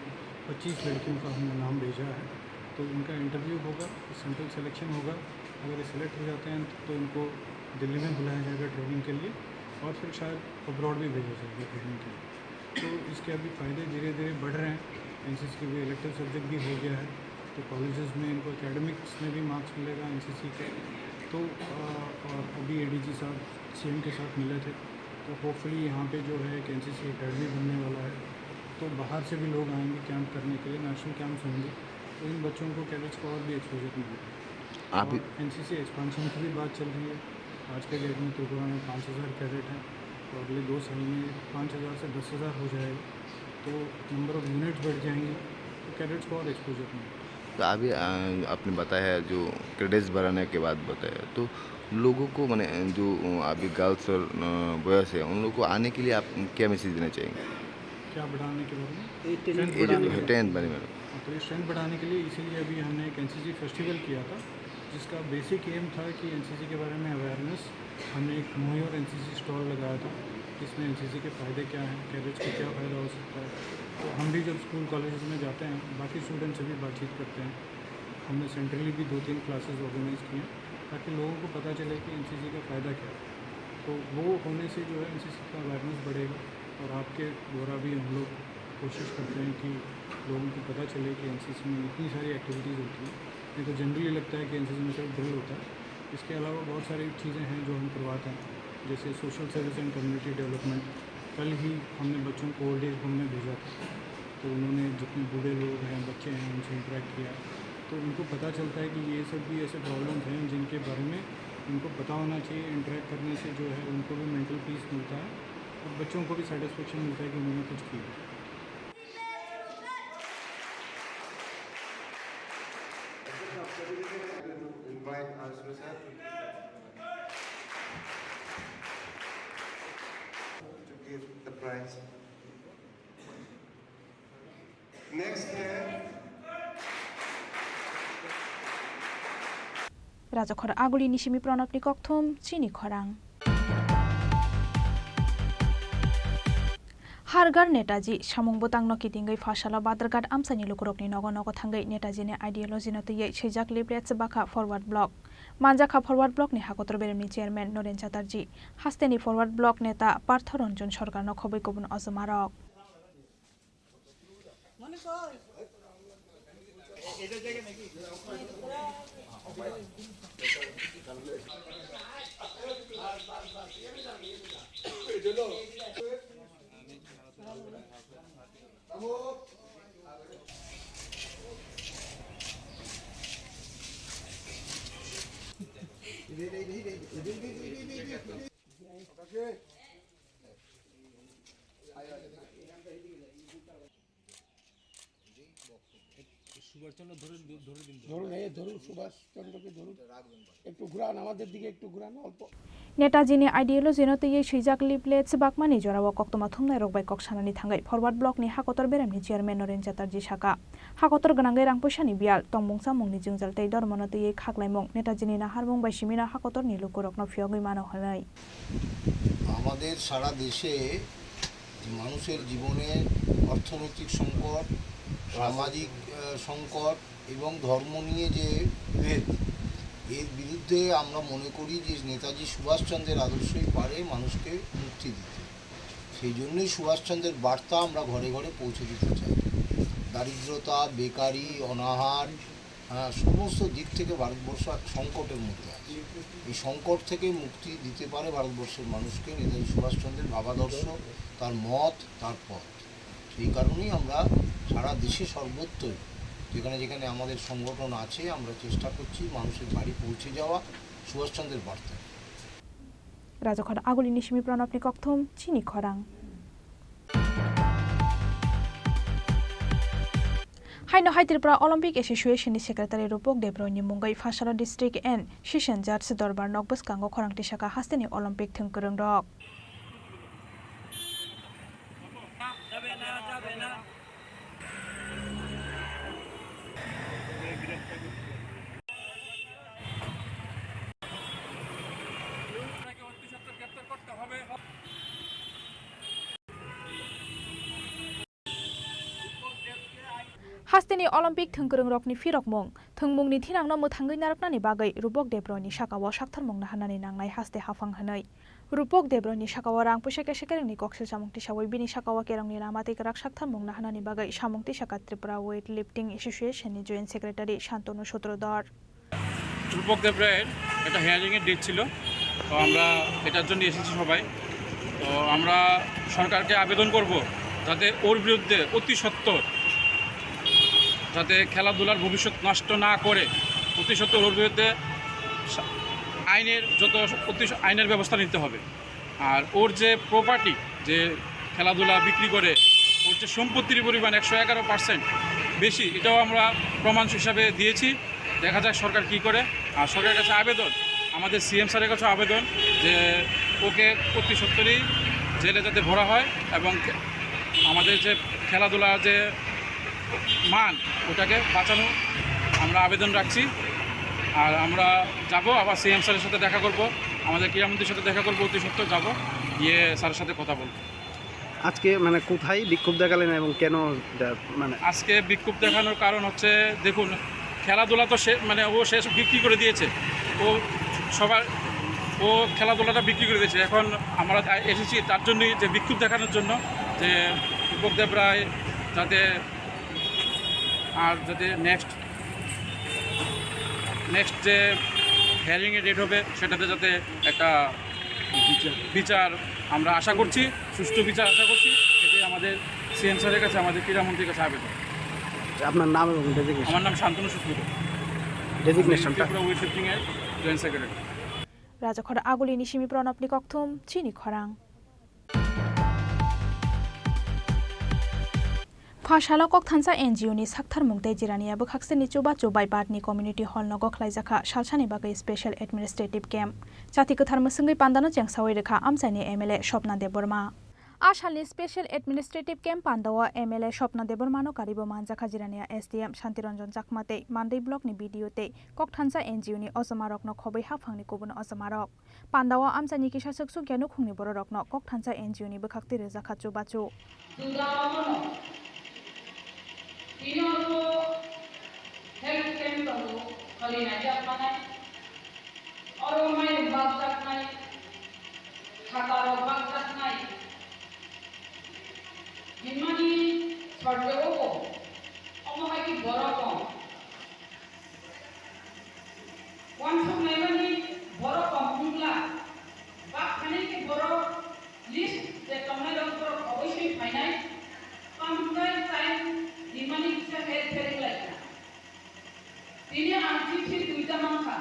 पच्चीस लड़कियों का हमने नाम भेजा है, तो उनका इंटरव्यू होगा, सेंट्रल सिलेक्शन होगा। अगर ये सिलेक्ट हो जाते हैं तो इनको दिल्ली में बुलाया जाएगा ट्रेनिंग के लिए, और फिर शायद अब्रॉड भी भेजा जाएगा ट्रेनिंग के लिए। तो इसके अभी फ़ायदे धीरे धीरे बढ़ रहे हैं। एनसीसी के भी इलेक्टिव सब्जेक्ट भी हो गया है, तो कॉलेजेस में इनको एकेडमिक्स में भी मार्क्स मिलेगा एनसीसी के। तो अ, और अभी एडीजी साहब सीएम के साथ मिले थे, तो होपफुली यहाँ पे जो है एक एनसीसी एकेडमी बनने वाला है, तो बाहर से भी लोग आएंगे कैंप करने के लिए, नेशनल कैंप्स होंगे, तो इन बच्चों को कैडेट्स को और भी एक्सपोजर मिलेगा। आप और एनसीसी एक्सपेंशन की भी बात चल रही है। आज के डेट में त्रिपुरा में पाँच हज़ार कैडेट हैं, तो अगले दो साल में पाँच हज़ार से दस हज़ार हो जाएगा, तो नंबर ऑफ यूनिट्स बढ़ जाएंगे, तो कैडेट्स को और एक्सपोजर मिलेगा। तो अभी, अ, आपने बताया जो कैडेट्स बढ़ाने के बाद बताया, तो लोगों को, माने, जो, अ, अभी गर्ल्स और, अ, बॉयज़ है, उन लोगों को आने के लिए आप क्या मैसेज देना चाहेंगे? क्या बढ़ाने के बारे में? ये ट्रेनिंग स्ट्रेंथ ये जो बढ़ाने के बारे में। हाँ, तो ये स्ट्रेंथ बढ़ाने के लिए इसीलिए अभी हमने एक एनसीसी फेस्टिवल किया था, जिसका बेसिक एम था कि एनसीसी के बारे में अवेयरनेस। हमने एक मोहियर एनसीसी स्टॉल लगाया था, जिसमें एनसीसी के फ़ायदे क्या हैं, कैडेट्स को क्या फ़ायदा हो सकता है। तो हम भी जब स्कूल कॉलेजेस में जाते हैं, बाकी स्टूडेंट्स से भी बातचीत करते हैं। हमने सेंट्रली भी दो तीन क्लासेस ऑर्गेनाइज किए हैं, ताकि लोगों को पता चले कि एनसीसी का फ़ायदा क्या है। तो वो होने से जो है एनसीसी का अवेयरनेस बढ़ेगा, और आपके द्वारा भी हम लोग कोशिश करते हैं कि लोगों को पता चले कि एनसीसी में इतनी सारी एक्टिविटीज़ होती हैं। नहीं तो जनरली लगता है कि एनसीसी में सिर्फ ड्रिल होता है। इसके अलावा बहुत सारी चीज़ें हैं जो हम करवाते हैं, जैसे social service and community development. कल ही हमने बच्चों को ओल्ड एज होम में भेजा था, तो उन्होंने, जितने बूढ़े लोग हैं, बच्चे हैं, उनसे इंटरेक्ट किया, तो उनको पता चलता है कि ये सब भी ऐसे प्रॉब्लम्स हैं जिनके बारे में उनको पता होना चाहिए। इंटरेक्ट करने से जो है उनको भी मेंटल पीस मिलता है और बच्चों को भी सेटिस्फेक्शन मिलता है कि उन्होंने कुछ किया। Invite our sir to give the prize. Next है Rajakhor Aguli ni simi Pranabni kokthum chini khorang. Har Ghar Netaji samung bwtangno kitingwi pha salo Badharghat amchaini lukurokni nogo nogo thangwi Netaji ni ideology no twiwi swijak leaflets bakha forward block. Manjakha forward block ni hakotor beremni chairman Noren Chatterjee, hasteni forward block neta Partho Ranjan Sarkar no khobwi kubun ojomarok. Subhash Chandra ধরে, ধরে দিন তো। ধরুন, এই ধরুন, সুভাষচন্দ্রকে ধরুন। একটু ঘুরান, আমাদের দিকে একটু ঘুরান, অল্প। Netaji ni ideology no twiwi swijak leaflets bakmani jorao koktwma thumnairok bai kok sanani thangwi forward block ni hakotor beremni chairman Noren Chatterjee saka, hakotor gwnangwi rang puisa ni biyal, tongmung chamung ni jwngjal tei dormo no twiwi khaklaimung Netaji ni naharmung bai simi no hakotor ni lukurok no phiyogwi mano hwnwi. আমাদের সারা দেশে মানুষের জীবনে অর্থনৈতিক সংকট, সামাজিক, আহ, সংকট এবং ধর্ম নিয়ে যে বিভেদ, এর বিরুদ্ধে আমরা মনে করি যে নেতাজি সুভাষচন্দ্রের আদর্শই পারে মানুষকে মুক্তি দিতে। সেই জন্যই সুভাষচন্দ্রের বার্তা আমরা ঘরে ঘরে পৌঁছে দিতে চাই। দারিদ্রতা, বেকারি, অনাহার, আহ, সমস্ত দিক থেকে ভারতবর্ষ এক সংকটের মধ্যে আছে। এই সংকট থেকে মুক্তি দিতে পারে ভারতবর্ষের মানুষকে নেতাজি সুভাষচন্দ্রের ভাবাদর্শ, তার মত, তার পথ। সেই কারণেই আমরা সারা দেশে সর্বত্রই যেখানে যেখানে আমাদের সংগঠন আছে, আমরা চেষ্টা করছি মানুষের বাড়ি পৌঁছে যাওয়া সুভাষচন্দ্রের বার্তা। Rajakhor Aguli ni simi Pranabni kokthum chini khorang. Haino hai Tripura Olympic Association ni Secretary Rupok Debroi ni mungwi Phasalo District and Session Judge Dorbar nok bwskango khorang tisaka hasteni Olympic thwng kwrwng rok. Hasteni Olympic thwngkwrwngrokni phirokmung, thwngmungni thinangno mwthangwi narwknani bagwi Rupok Debroini sakao saktharmung naharnani nangnai haste haphang hwnwi. Rupok Debroini sakao rang puisa kesa kerengni koksil samung tisawi bini sakao kerongni lama tei kwrak saktharmung naharnani bagwi samung tisakha Tripura Weight Lifting Association ni Joint Secretary Shantanu Sutradhar. রূপক দেব রায়ের একটা হিয়ারিংয়ের ডেট ছিল, তো আমরা এটার জন্য এসেছি সবাই। তো আমরা সরকারকে আবেদন করব যাতে ওর বিরুদ্ধে অতি সত্বর, যাতে খেলাধুলার ভবিষ্যৎ নষ্ট না করে, অতি সত্বর ওর বিরুদ্ধে সা-, আইনের যত অতি স-, আইনের ব্যবস্থা নিতে হবে। আর ওর যে প্রপার্টি, যে খেলাধুলা বিক্রি করে, ওর যে সম্পত্তির পরিমাণ একশো এগারো পার্সেন্ট বেশি, এটাও আমরা প্রমাণ হিসাবে দিয়েছি। দেখা যাক সরকার কী করে। আর সরকারের কাছে আবেদন, আমাদের সিএম স্যারের কাছে আবেদন যে ওকে অতি সত্বরই জেলে যাতে ভরা হয় এবং খে-, আমাদের যে খেলাধুলা যে মান, ওটাকে বাঁচানো আমরা আবেদন রাখছি। আর আমরা যাব, আবার সিএম স্যারের সাথে দেখা করব, আমাদের ক্রীড়ামন্ত্রীর সাথে দেখা করব, অতি সত্বর যাব, গিয়ে স্যারের সাথে কথা বলব। আজকে মানে কোথায় বিক্ষোভ দেখালেন এবং কেন এটা মানে আজকে বিক্ষোভ দেখানোর কারণ হচ্ছে, দেখুন, খেলাধুলা তো সে, মানে, ও শেষ বিক্রি করে দিয়েছে। ও সবার, ও খেলাধুলাটা বিক্রি করে দিয়েছে। এখন আমরা তা-, এসেছি তার জন্যই, যে বিক্ষোভ দেখানোর জন্য, যে রূপক দেব রায় যাতে আর যাতে নেক্সট, নেক্সট যে হিয়ারিংয়ের ডেট হবে, সেটাতে যাতে একটা বিচার আমরা আশা করছি, সুষ্ঠু বিচার আশা করছি। এটাই আমাদের সিএম স্যারের কাছে, আমাদের ক্রীড়ামন্ত্রীর কাছে আবেদন। আপনার নাম এবং ডেজিগনেশন? আমার নাম শান্তনু সুস্মিত। ডেজিগনেশনটা? ত্রিপুরা ওয়েট লিফটিংয়ের joint secretary. Rajakhor Agulini simi Pranabni kokthum, chini khorang. Phasalo Kokthansa N G O ni saktharmung tei Jirania bwkhakseni chubachu bai Batni Community Hall nogo khlaijakha salsani bagwi Special Administrative Camp. Chati kwthar mwswngwi pandano chengsawi rwkha amchaini M L A Swapna Debbarma. A salni Special Administrative Camp pandao M L A Swapna Debbarmano karibo manjakha Jirania S D M Shantiranjan Chakma tei Mandwi Block ni B D O tei Kokthansa N G O ni ojomarokno khobwi haphangni kubun ojomarok. Pandao amchaini kisa swksukya nukhungni bororokno Kokthansa N G O ni bwkhaktwi rwjakha chubachu. Juda omono tini orbo health camp tongo, kholi naijak manai. Oro mairum bakjaknai, khatarok bakjaknai. Hinmani sorjao bo, omo hai khe borok kong. Wansuknaimani borok kong wngla, bak thani khe borok list je tongnairok borok oboisoi phainai, tamkhe time rimani kisa help khe ringlaikha. Tini ang chithi duita mankha,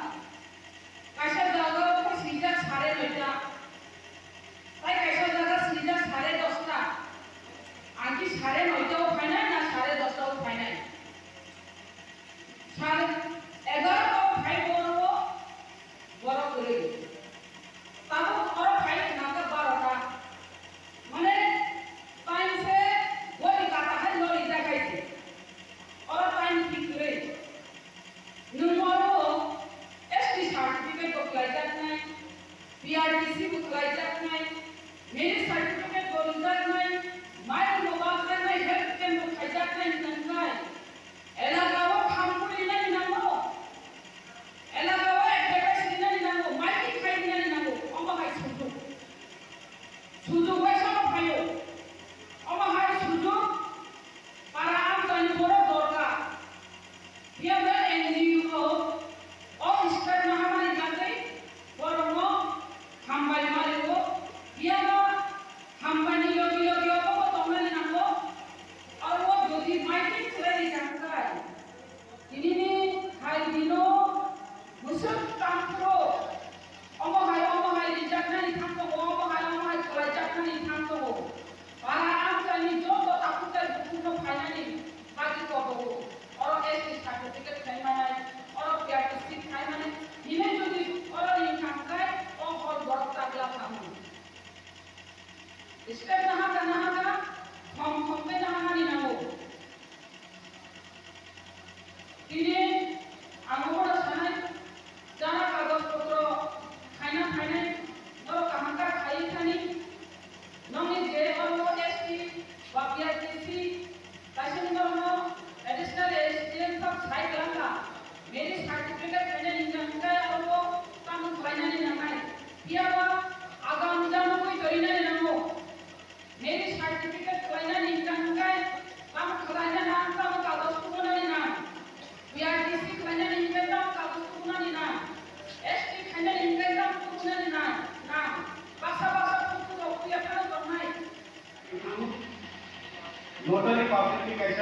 kaisa jagao khe swijak sare noita, tai kaisa jaga swijak sare dosta, ang khe sare noitao phainai na sare dostao phainai? Sare egarotao phai borok,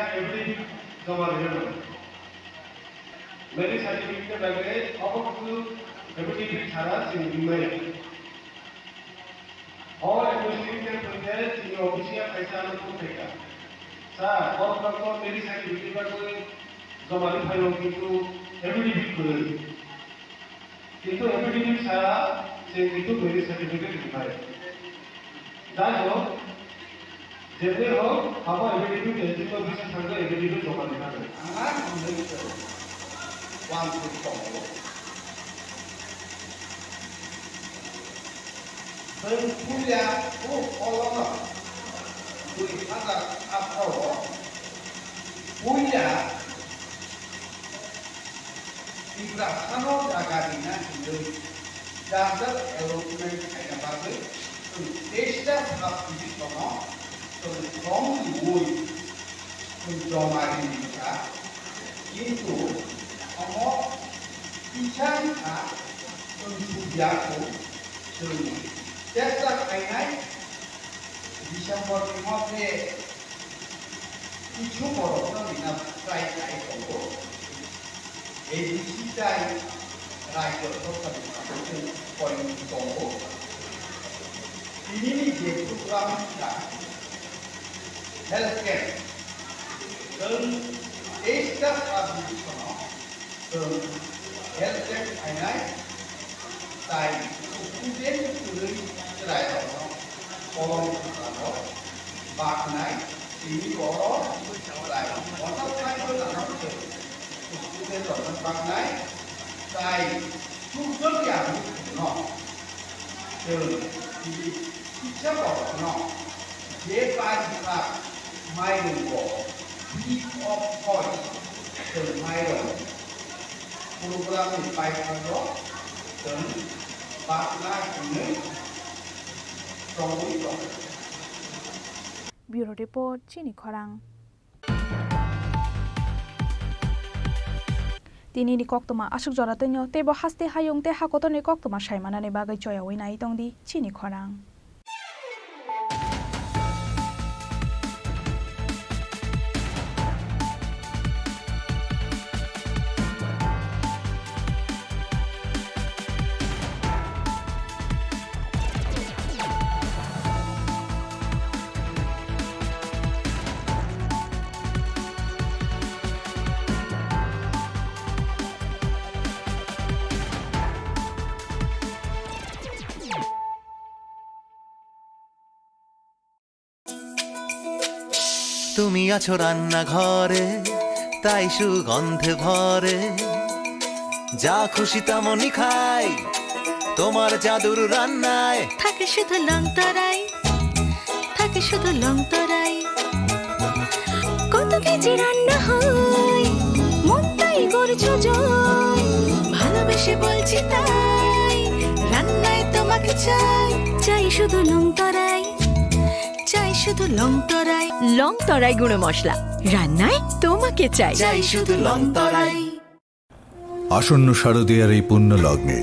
Affidavit joma rwna nango. Marriage certificate ni bagwi obo kunu affidavit chara chwng rimaya. O affidavit ni phoite chini office ya kaisa ano phone khaikha. Sir, o borok to marriage certificate ni bagwi joma rwphai o, kintu affidavit kwrwi. Kintu affidavit chara chwng kintu marriage certificate rimaya. Jai hok, jemni hok, abo affidavit L T office o thangwi affidavit joma rwna nango. Ang ang hwnwi wan khe tongo. Chwng puila o kolono dui hazar atharo o puila Tiprasano jaga rina hinwi jar jar allotment khaina bagwi chwng teista sub division-o chwng form riui chwng joma rini wngkha. Kintu omo kisa wngkha chwng bujiya kho, chwng chesta khainai December ni moddhe kisu borokno rina try khai tongo. A D C tai rajyo sorkarni koi tongo. Tinini je program wngkha health camp, chwng teista sub division-o chwng health camp khainai, tai student kwrwi chwrairokno kolom kwcharo baknai, tini oro chwrairok motor cycle ano chwng student rokno baknai, tai chukjak ya no chwng tini kisa borokno je pai sak mairung bo week of choice chwng mairung program ni paithago chwng bakna hinwi tongwi tongo. Bureau Report, Chini Khorang. Tinini koktwma aswk jora twino, teibo haste hayung tei hakotorni koktwma saimanani bagwi choyaui nai tongdi Chini Khorang. তুমি আছো রান্নাঘরে, তাই সুগন্ধে ভরে। যা খুশি তেমনই খাই, তোমার জাদুর রান্নায়। থাকে শুধু লংতরাই, থাকে শুধু লংতরাই। কত কেজি রান্না হয়, মনটাই করছো জয়। ভালোবেসে বলছি তাই, রান্নায় তোমাকে চাই। চাই শুধু লংতরাই, চাই শুধু লংতরাই। লংতরাই গুঁড়ো মশলা, রান্নায় তোমাকে চাই। চাই শুধু লংতরাই। আসন্ন শারদীয়ার এই পুণ্য লগ্নে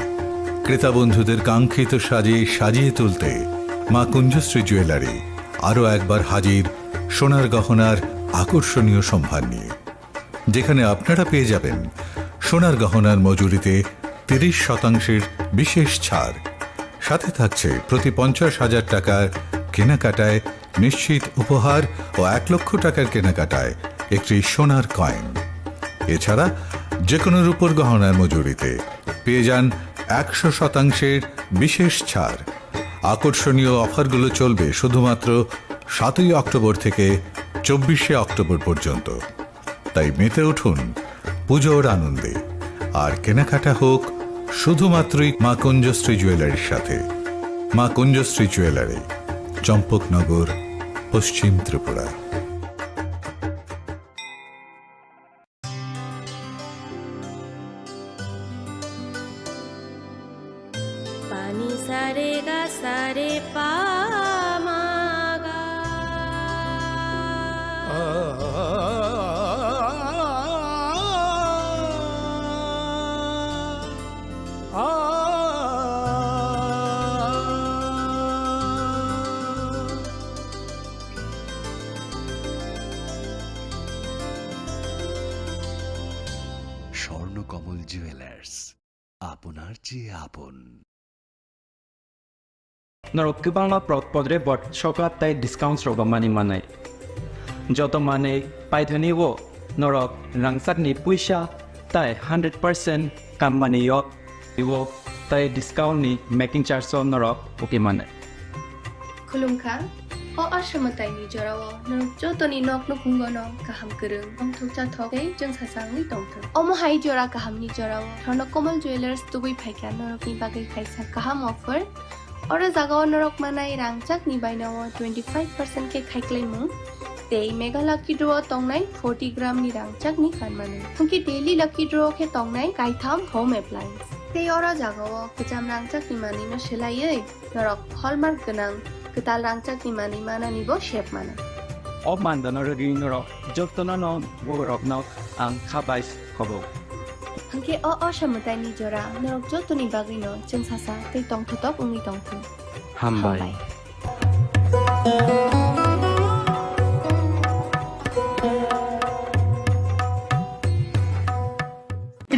ক্রেতা বন্ধুদের কাঙ্ক্ষিত সাজে সাজিয়ে তুলতে মা কুঞ্জশ্রী জুয়েলারি আরও একবার হাজির সোনার গহনার আকর্ষণীয় সম্ভার নিয়ে, যেখানে আপনারা পেয়ে যাবেন সোনার গহনার মজুরিতে তিরিশ শতাংশের বিশেষ ছাড়। সাথে থাকছে প্রতি পঞ্চাশ হাজার টাকার কেনাকাটায় নিশ্চিত উপহার ও এক লক্ষ টাকার কেনাকাটায় একটি সোনার কয়েন। এছাড়া যে কোনো রূপোর গহনার মজুরিতে পেয়ে যান একশো শতাংশের বিশেষ ছাড়। আকর্ষণীয় অফারগুলো চলবে শুধুমাত্র সাতই অক্টোবর থেকে চব্বিশে অক্টোবর পর্যন্ত। তাই মেতে উঠুন পুজোর আনন্দে, আর কেনাকাটা হোক শুধুমাত্রই মা কুঞ্জশ্রী জুয়েলারির সাথে। মা কুঞ্জশ্রী জুয়েলারি, চম্পকনগর, পশ্চিম Tripura. Pani sare ga sare pa ma ga. কমল জুয়েলার্স, আপনার চেয়ে আপন। Norok kwbangma product rok bo sokat tei discounts rok bo mani manai. Joto manwi paithani o norok rangchakni puisa tei hundred percent company o tei discount ni making charge o norok pokwi manai. Khulumkha, o aswmwtaini jorao norok jotoni nok nukhungo no kaham kwrwng, tongthokcha thok tei chwngsachangwi tongthok. Omo hai jora kahamni jorao Swarna Komal Jewellers tubui phaikha norokni bagwi kaisa kaham offer. Oro jagao norok manai rangchakni bainao twenty five percent khe khaiklaimung tei Mega Lucky Draw o tongnai forty gram ni rangchakni kanmani. Hwnkhe Daily Lucky Draw o khe tongnai kaitham home appliance. Tei oro jagao kwcham rangchakni manwino swlaiwi norok hallmark gwnang kwtal rangchakni manwi manani bo sep mano. O mandano rwgwi norok jotono no borokno ang kha bai khobo. Hwnkhe o aswmwtaini jora norok jotoni bagwino chwngsasa tei tongthotok wngwi tongthung. Hambai. Hambai.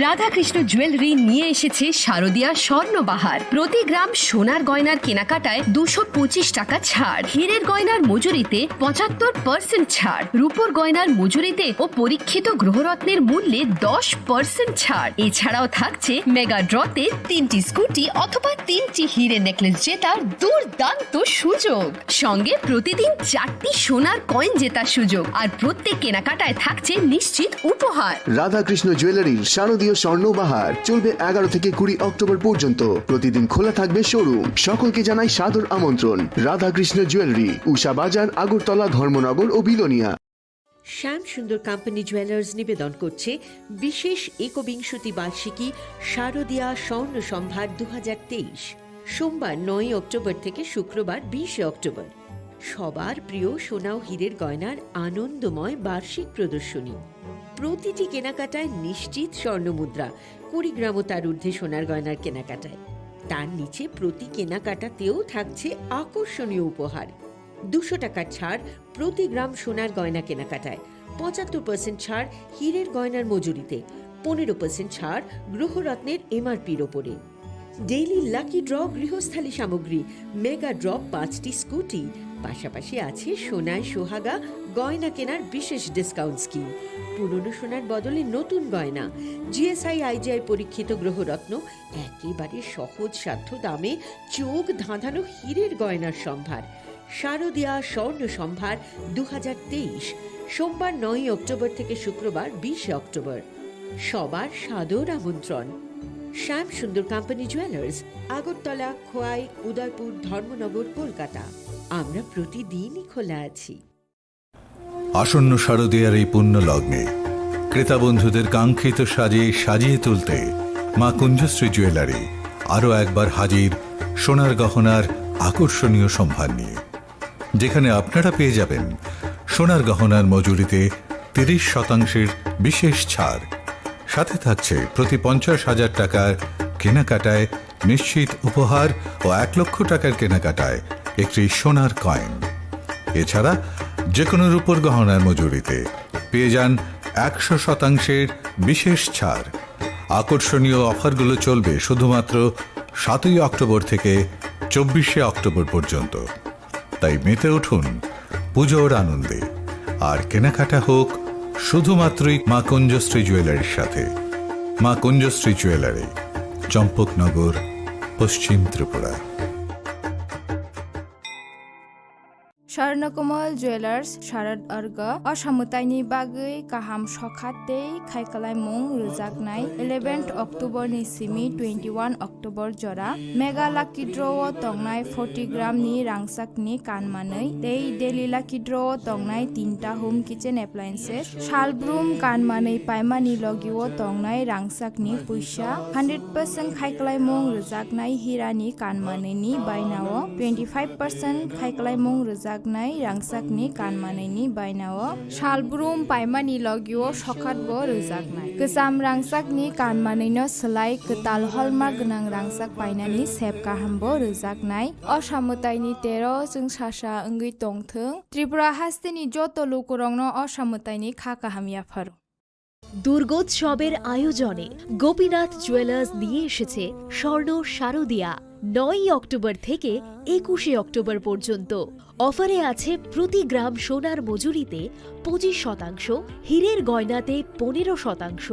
Radhakrishna jewellery নিয়ে এসেছে শারদিয়া স্বর্ণবাহার। প্রতি গ্রাম সোনার গয়নার কেনাকাটায় দুশো পঁচিশ টাকা ছাড়, হীরের গয়নার মজুরিতে পঁচাত্তর পার্সেন্ট ছাড়, রূপোর গয়নার মজুরিতে ও পরীক্ষিত গ্রহরত্নের মূল্যে দশ পার্সেন্ট ছাড়। এছাড়াও থাকছে মেগা ড্রতে তিনটি স্কুটি অথবা তিনটি হীরে নেকলেস জেতার দুর্দান্ত সুযোগ। সঙ্গে প্রতিদিন চারটি সোনার কয়েন জেতার সুযোগ, আর প্রত্যেক কেনাকাটায় থাকছে নিশ্চিত উপহার। রাধাকৃষ্ণ জুয়েলারির শারদীয় স্বর্ণ বাহার চলবে এগারো থেকে কুড়ি অক্টোবর পর্যন্ত। প্রতিদিন খোলা থাকবে শোরুম। সকলকে জানাই সাদর আমন্ত্রণ। রাধাকৃষ্ণ জুয়েলারি, উষা বাজার, আগরতলা, ধর্মনগর ও বিলোনিয়া। শ্যাম সুন্দর কোম্পানি জুয়েলার্স নিবেদন করছে বিশেষ একবিংশতি বার্ষিকী শারদীয়া স্বর্ণ সম্ভার দু হাজার তেইশ। সোমবার নয়ই অক্টোবর থেকে শুক্রবার বিশে অক্টোবর। সবার প্রিয় সোনা ও হীরের গয়নার আনন্দময় বার্ষিক প্রদর্শনী। প্রতিটি কেনাকাটায় নিশ্চিত স্বর্ণমুদ্রা, কুড়ি গ্রাম ও তার ঊর্ধ্বে সোনার গয়নার কেনাকাটায়। তার নিচে প্রতি কেনাকাটাতেও থাকছে আকর্ষণীয় উপহার। দুশো টাকার ছাড় প্রতি গ্রাম সোনার গয়না কেনাকাটায়, পঁচাত্তর পার্সেন্ট ছাড় হীরের গয়নার মজুরিতে, পনেরো পার্সেন্ট ছাড় গ্রহরত্নের এমআরপির ওপরে। ডেইলি লাকি ড্র গৃহস্থালী সামগ্রী, মেগা ড্র পাঁচটি স্কুটি, পাশাপাশি আছে সোনায় সোহাগা গয়না কেনার বিশেষ ডিসকাউন্ট স্কিম। পুরনো সোনার বদলে নতুন গয়না, জিএসআই আইজিআই পরীক্ষিত গ্রহরত্ন, একেবারে সহজসাধ্য দামে চোখ ধাঁধানো হীরের গয়নার সম্ভার। শারদীয়া স্বর্ণ সম্ভার দু হাজার তেইশ, সোমবার নয়ই অক্টোবর থেকে শুক্রবার বিশে অক্টোবর। সবার সাদর আমন্ত্রণ। শ্যাম সুন্দর কোম্পানি জুয়েলার্স, আগরতলা, খোয়াই, উদয়পুর, ধর্মনগর, কলকাতা। আমরা প্রতিদিনই খোলা আছি। আসন্ন শারদীয়ার এই পুণ্য লগ্নে ক্রেতা বন্ধুদের কাঙ্ক্ষিত সাজে সাজিয়ে তুলতে মা কুঞ্জশ্রী জুয়েলারি আরও একবার হাজির সোনার গহনার আকর্ষণীয় সম্ভার নিয়ে, যেখানে আপনারা পেয়ে যাবেন সোনার গহনার মজুরিতে তিরিশ শতাংশের বিশেষ ছাড়, সাথে থাকছে প্রতি পঞ্চাশ হাজার টাকার কেনাকাটায় নিশ্চিত উপহার ও এক লক্ষ টাকার কেনাকাটায় একটি সোনার কয়েন। এছাড়া যে কোনো রূপোর গহনার মজুরিতে পেয়ে যান একশো শতাংশের বিশেষ ছাড়। আকর্ষণীয় অফারগুলো চলবে শুধুমাত্র সাতই অক্টোবর থেকে চব্বিশে অক্টোবর পর্যন্ত। তাই মেতে উঠুন পুজোর আনন্দে, আর কেনাকাটা হোক শুধুমাত্রই মা কুঞ্জশ্রী জুয়েলারির সাথে। মা কুঞ্জশ্রী জুয়েলারি, চম্পকনগর, পশ্চিম Tripura. Swarnakomal Jewellers Sharad Arga o samwtaini bagwi kaham sokha tei khaikwlaimung rwjaknai eleventh October ni simi twenty-one October jora Mega Lucky Draw o tongnai forty gram ni rangchak ni kanmanwi tei Daily Lucky Draw o tongnai tinta home kitchen appliances, salbrum kanmanwi paimani logi o tongnai rangchak ni puisa, hundred percent khaikwlaimung rwjaknai hira ni kanmanwi ni baina o, twenty five percent khaikwlaimung rwjaknai rangchak ni kanmanwi ni baina o, salbrum paimani logi o sokhat bo rwjaknai. Kwcham rangchak ni kanmanwi no swlai kwtal holma gwnang rangchak painani sep kaham bo rwjaknai. O samwtai ni tero chwngsasa wngwi tongthwng. Tripura haste ni joto lukurok no o samwtai ni kha kaham yapharo. দুর্গোৎসবের আয়োজনে গোপীনাথ জুয়েলার্স নিয়ে এসেছে স্বর্ণ শারদিয়া। নয়ই অক্টোবর থেকে একুশে অক্টোবর পর্যন্ত অফারে আছে প্রতি গ্রাম সোনার মজুরিতে পঁচিশ শতাংশ, হীরের গয়নাতে পনেরো শতাংশ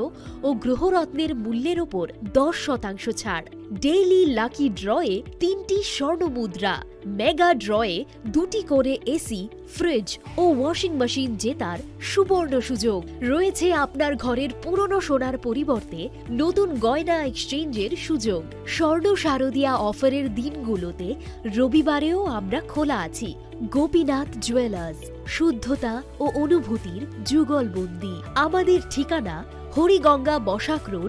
ও গ্রহরত্নের মূল্যের ওপর দশ শতাংশ ছাড়। ডেইলি লাকি ড্রয়ে তিনটি স্বর্ণ মুদ্রা, মেগা ড্রয়ে দুটি করে এসি, ফ্রিজ ও ওয়াশিং মেশিন জেতার সুবর্ণ সুযোগ রয়েছে। আপনার ঘরের পুরনো সোনার পরিবর্তে নতুন গয়না এক্সচেঞ্জের সুযোগ। স্বর্ণ শারদিয়া অফারের দিনগুলোতে রবিবারেও আমরা খোলা আছি। গোপীনাথ জুয়েলার্স, শুদ্ধতা ও অনুভূতির যুগলবন্দি। আমাদের ঠিকানা হরিগঙ্গা বসাক রোড,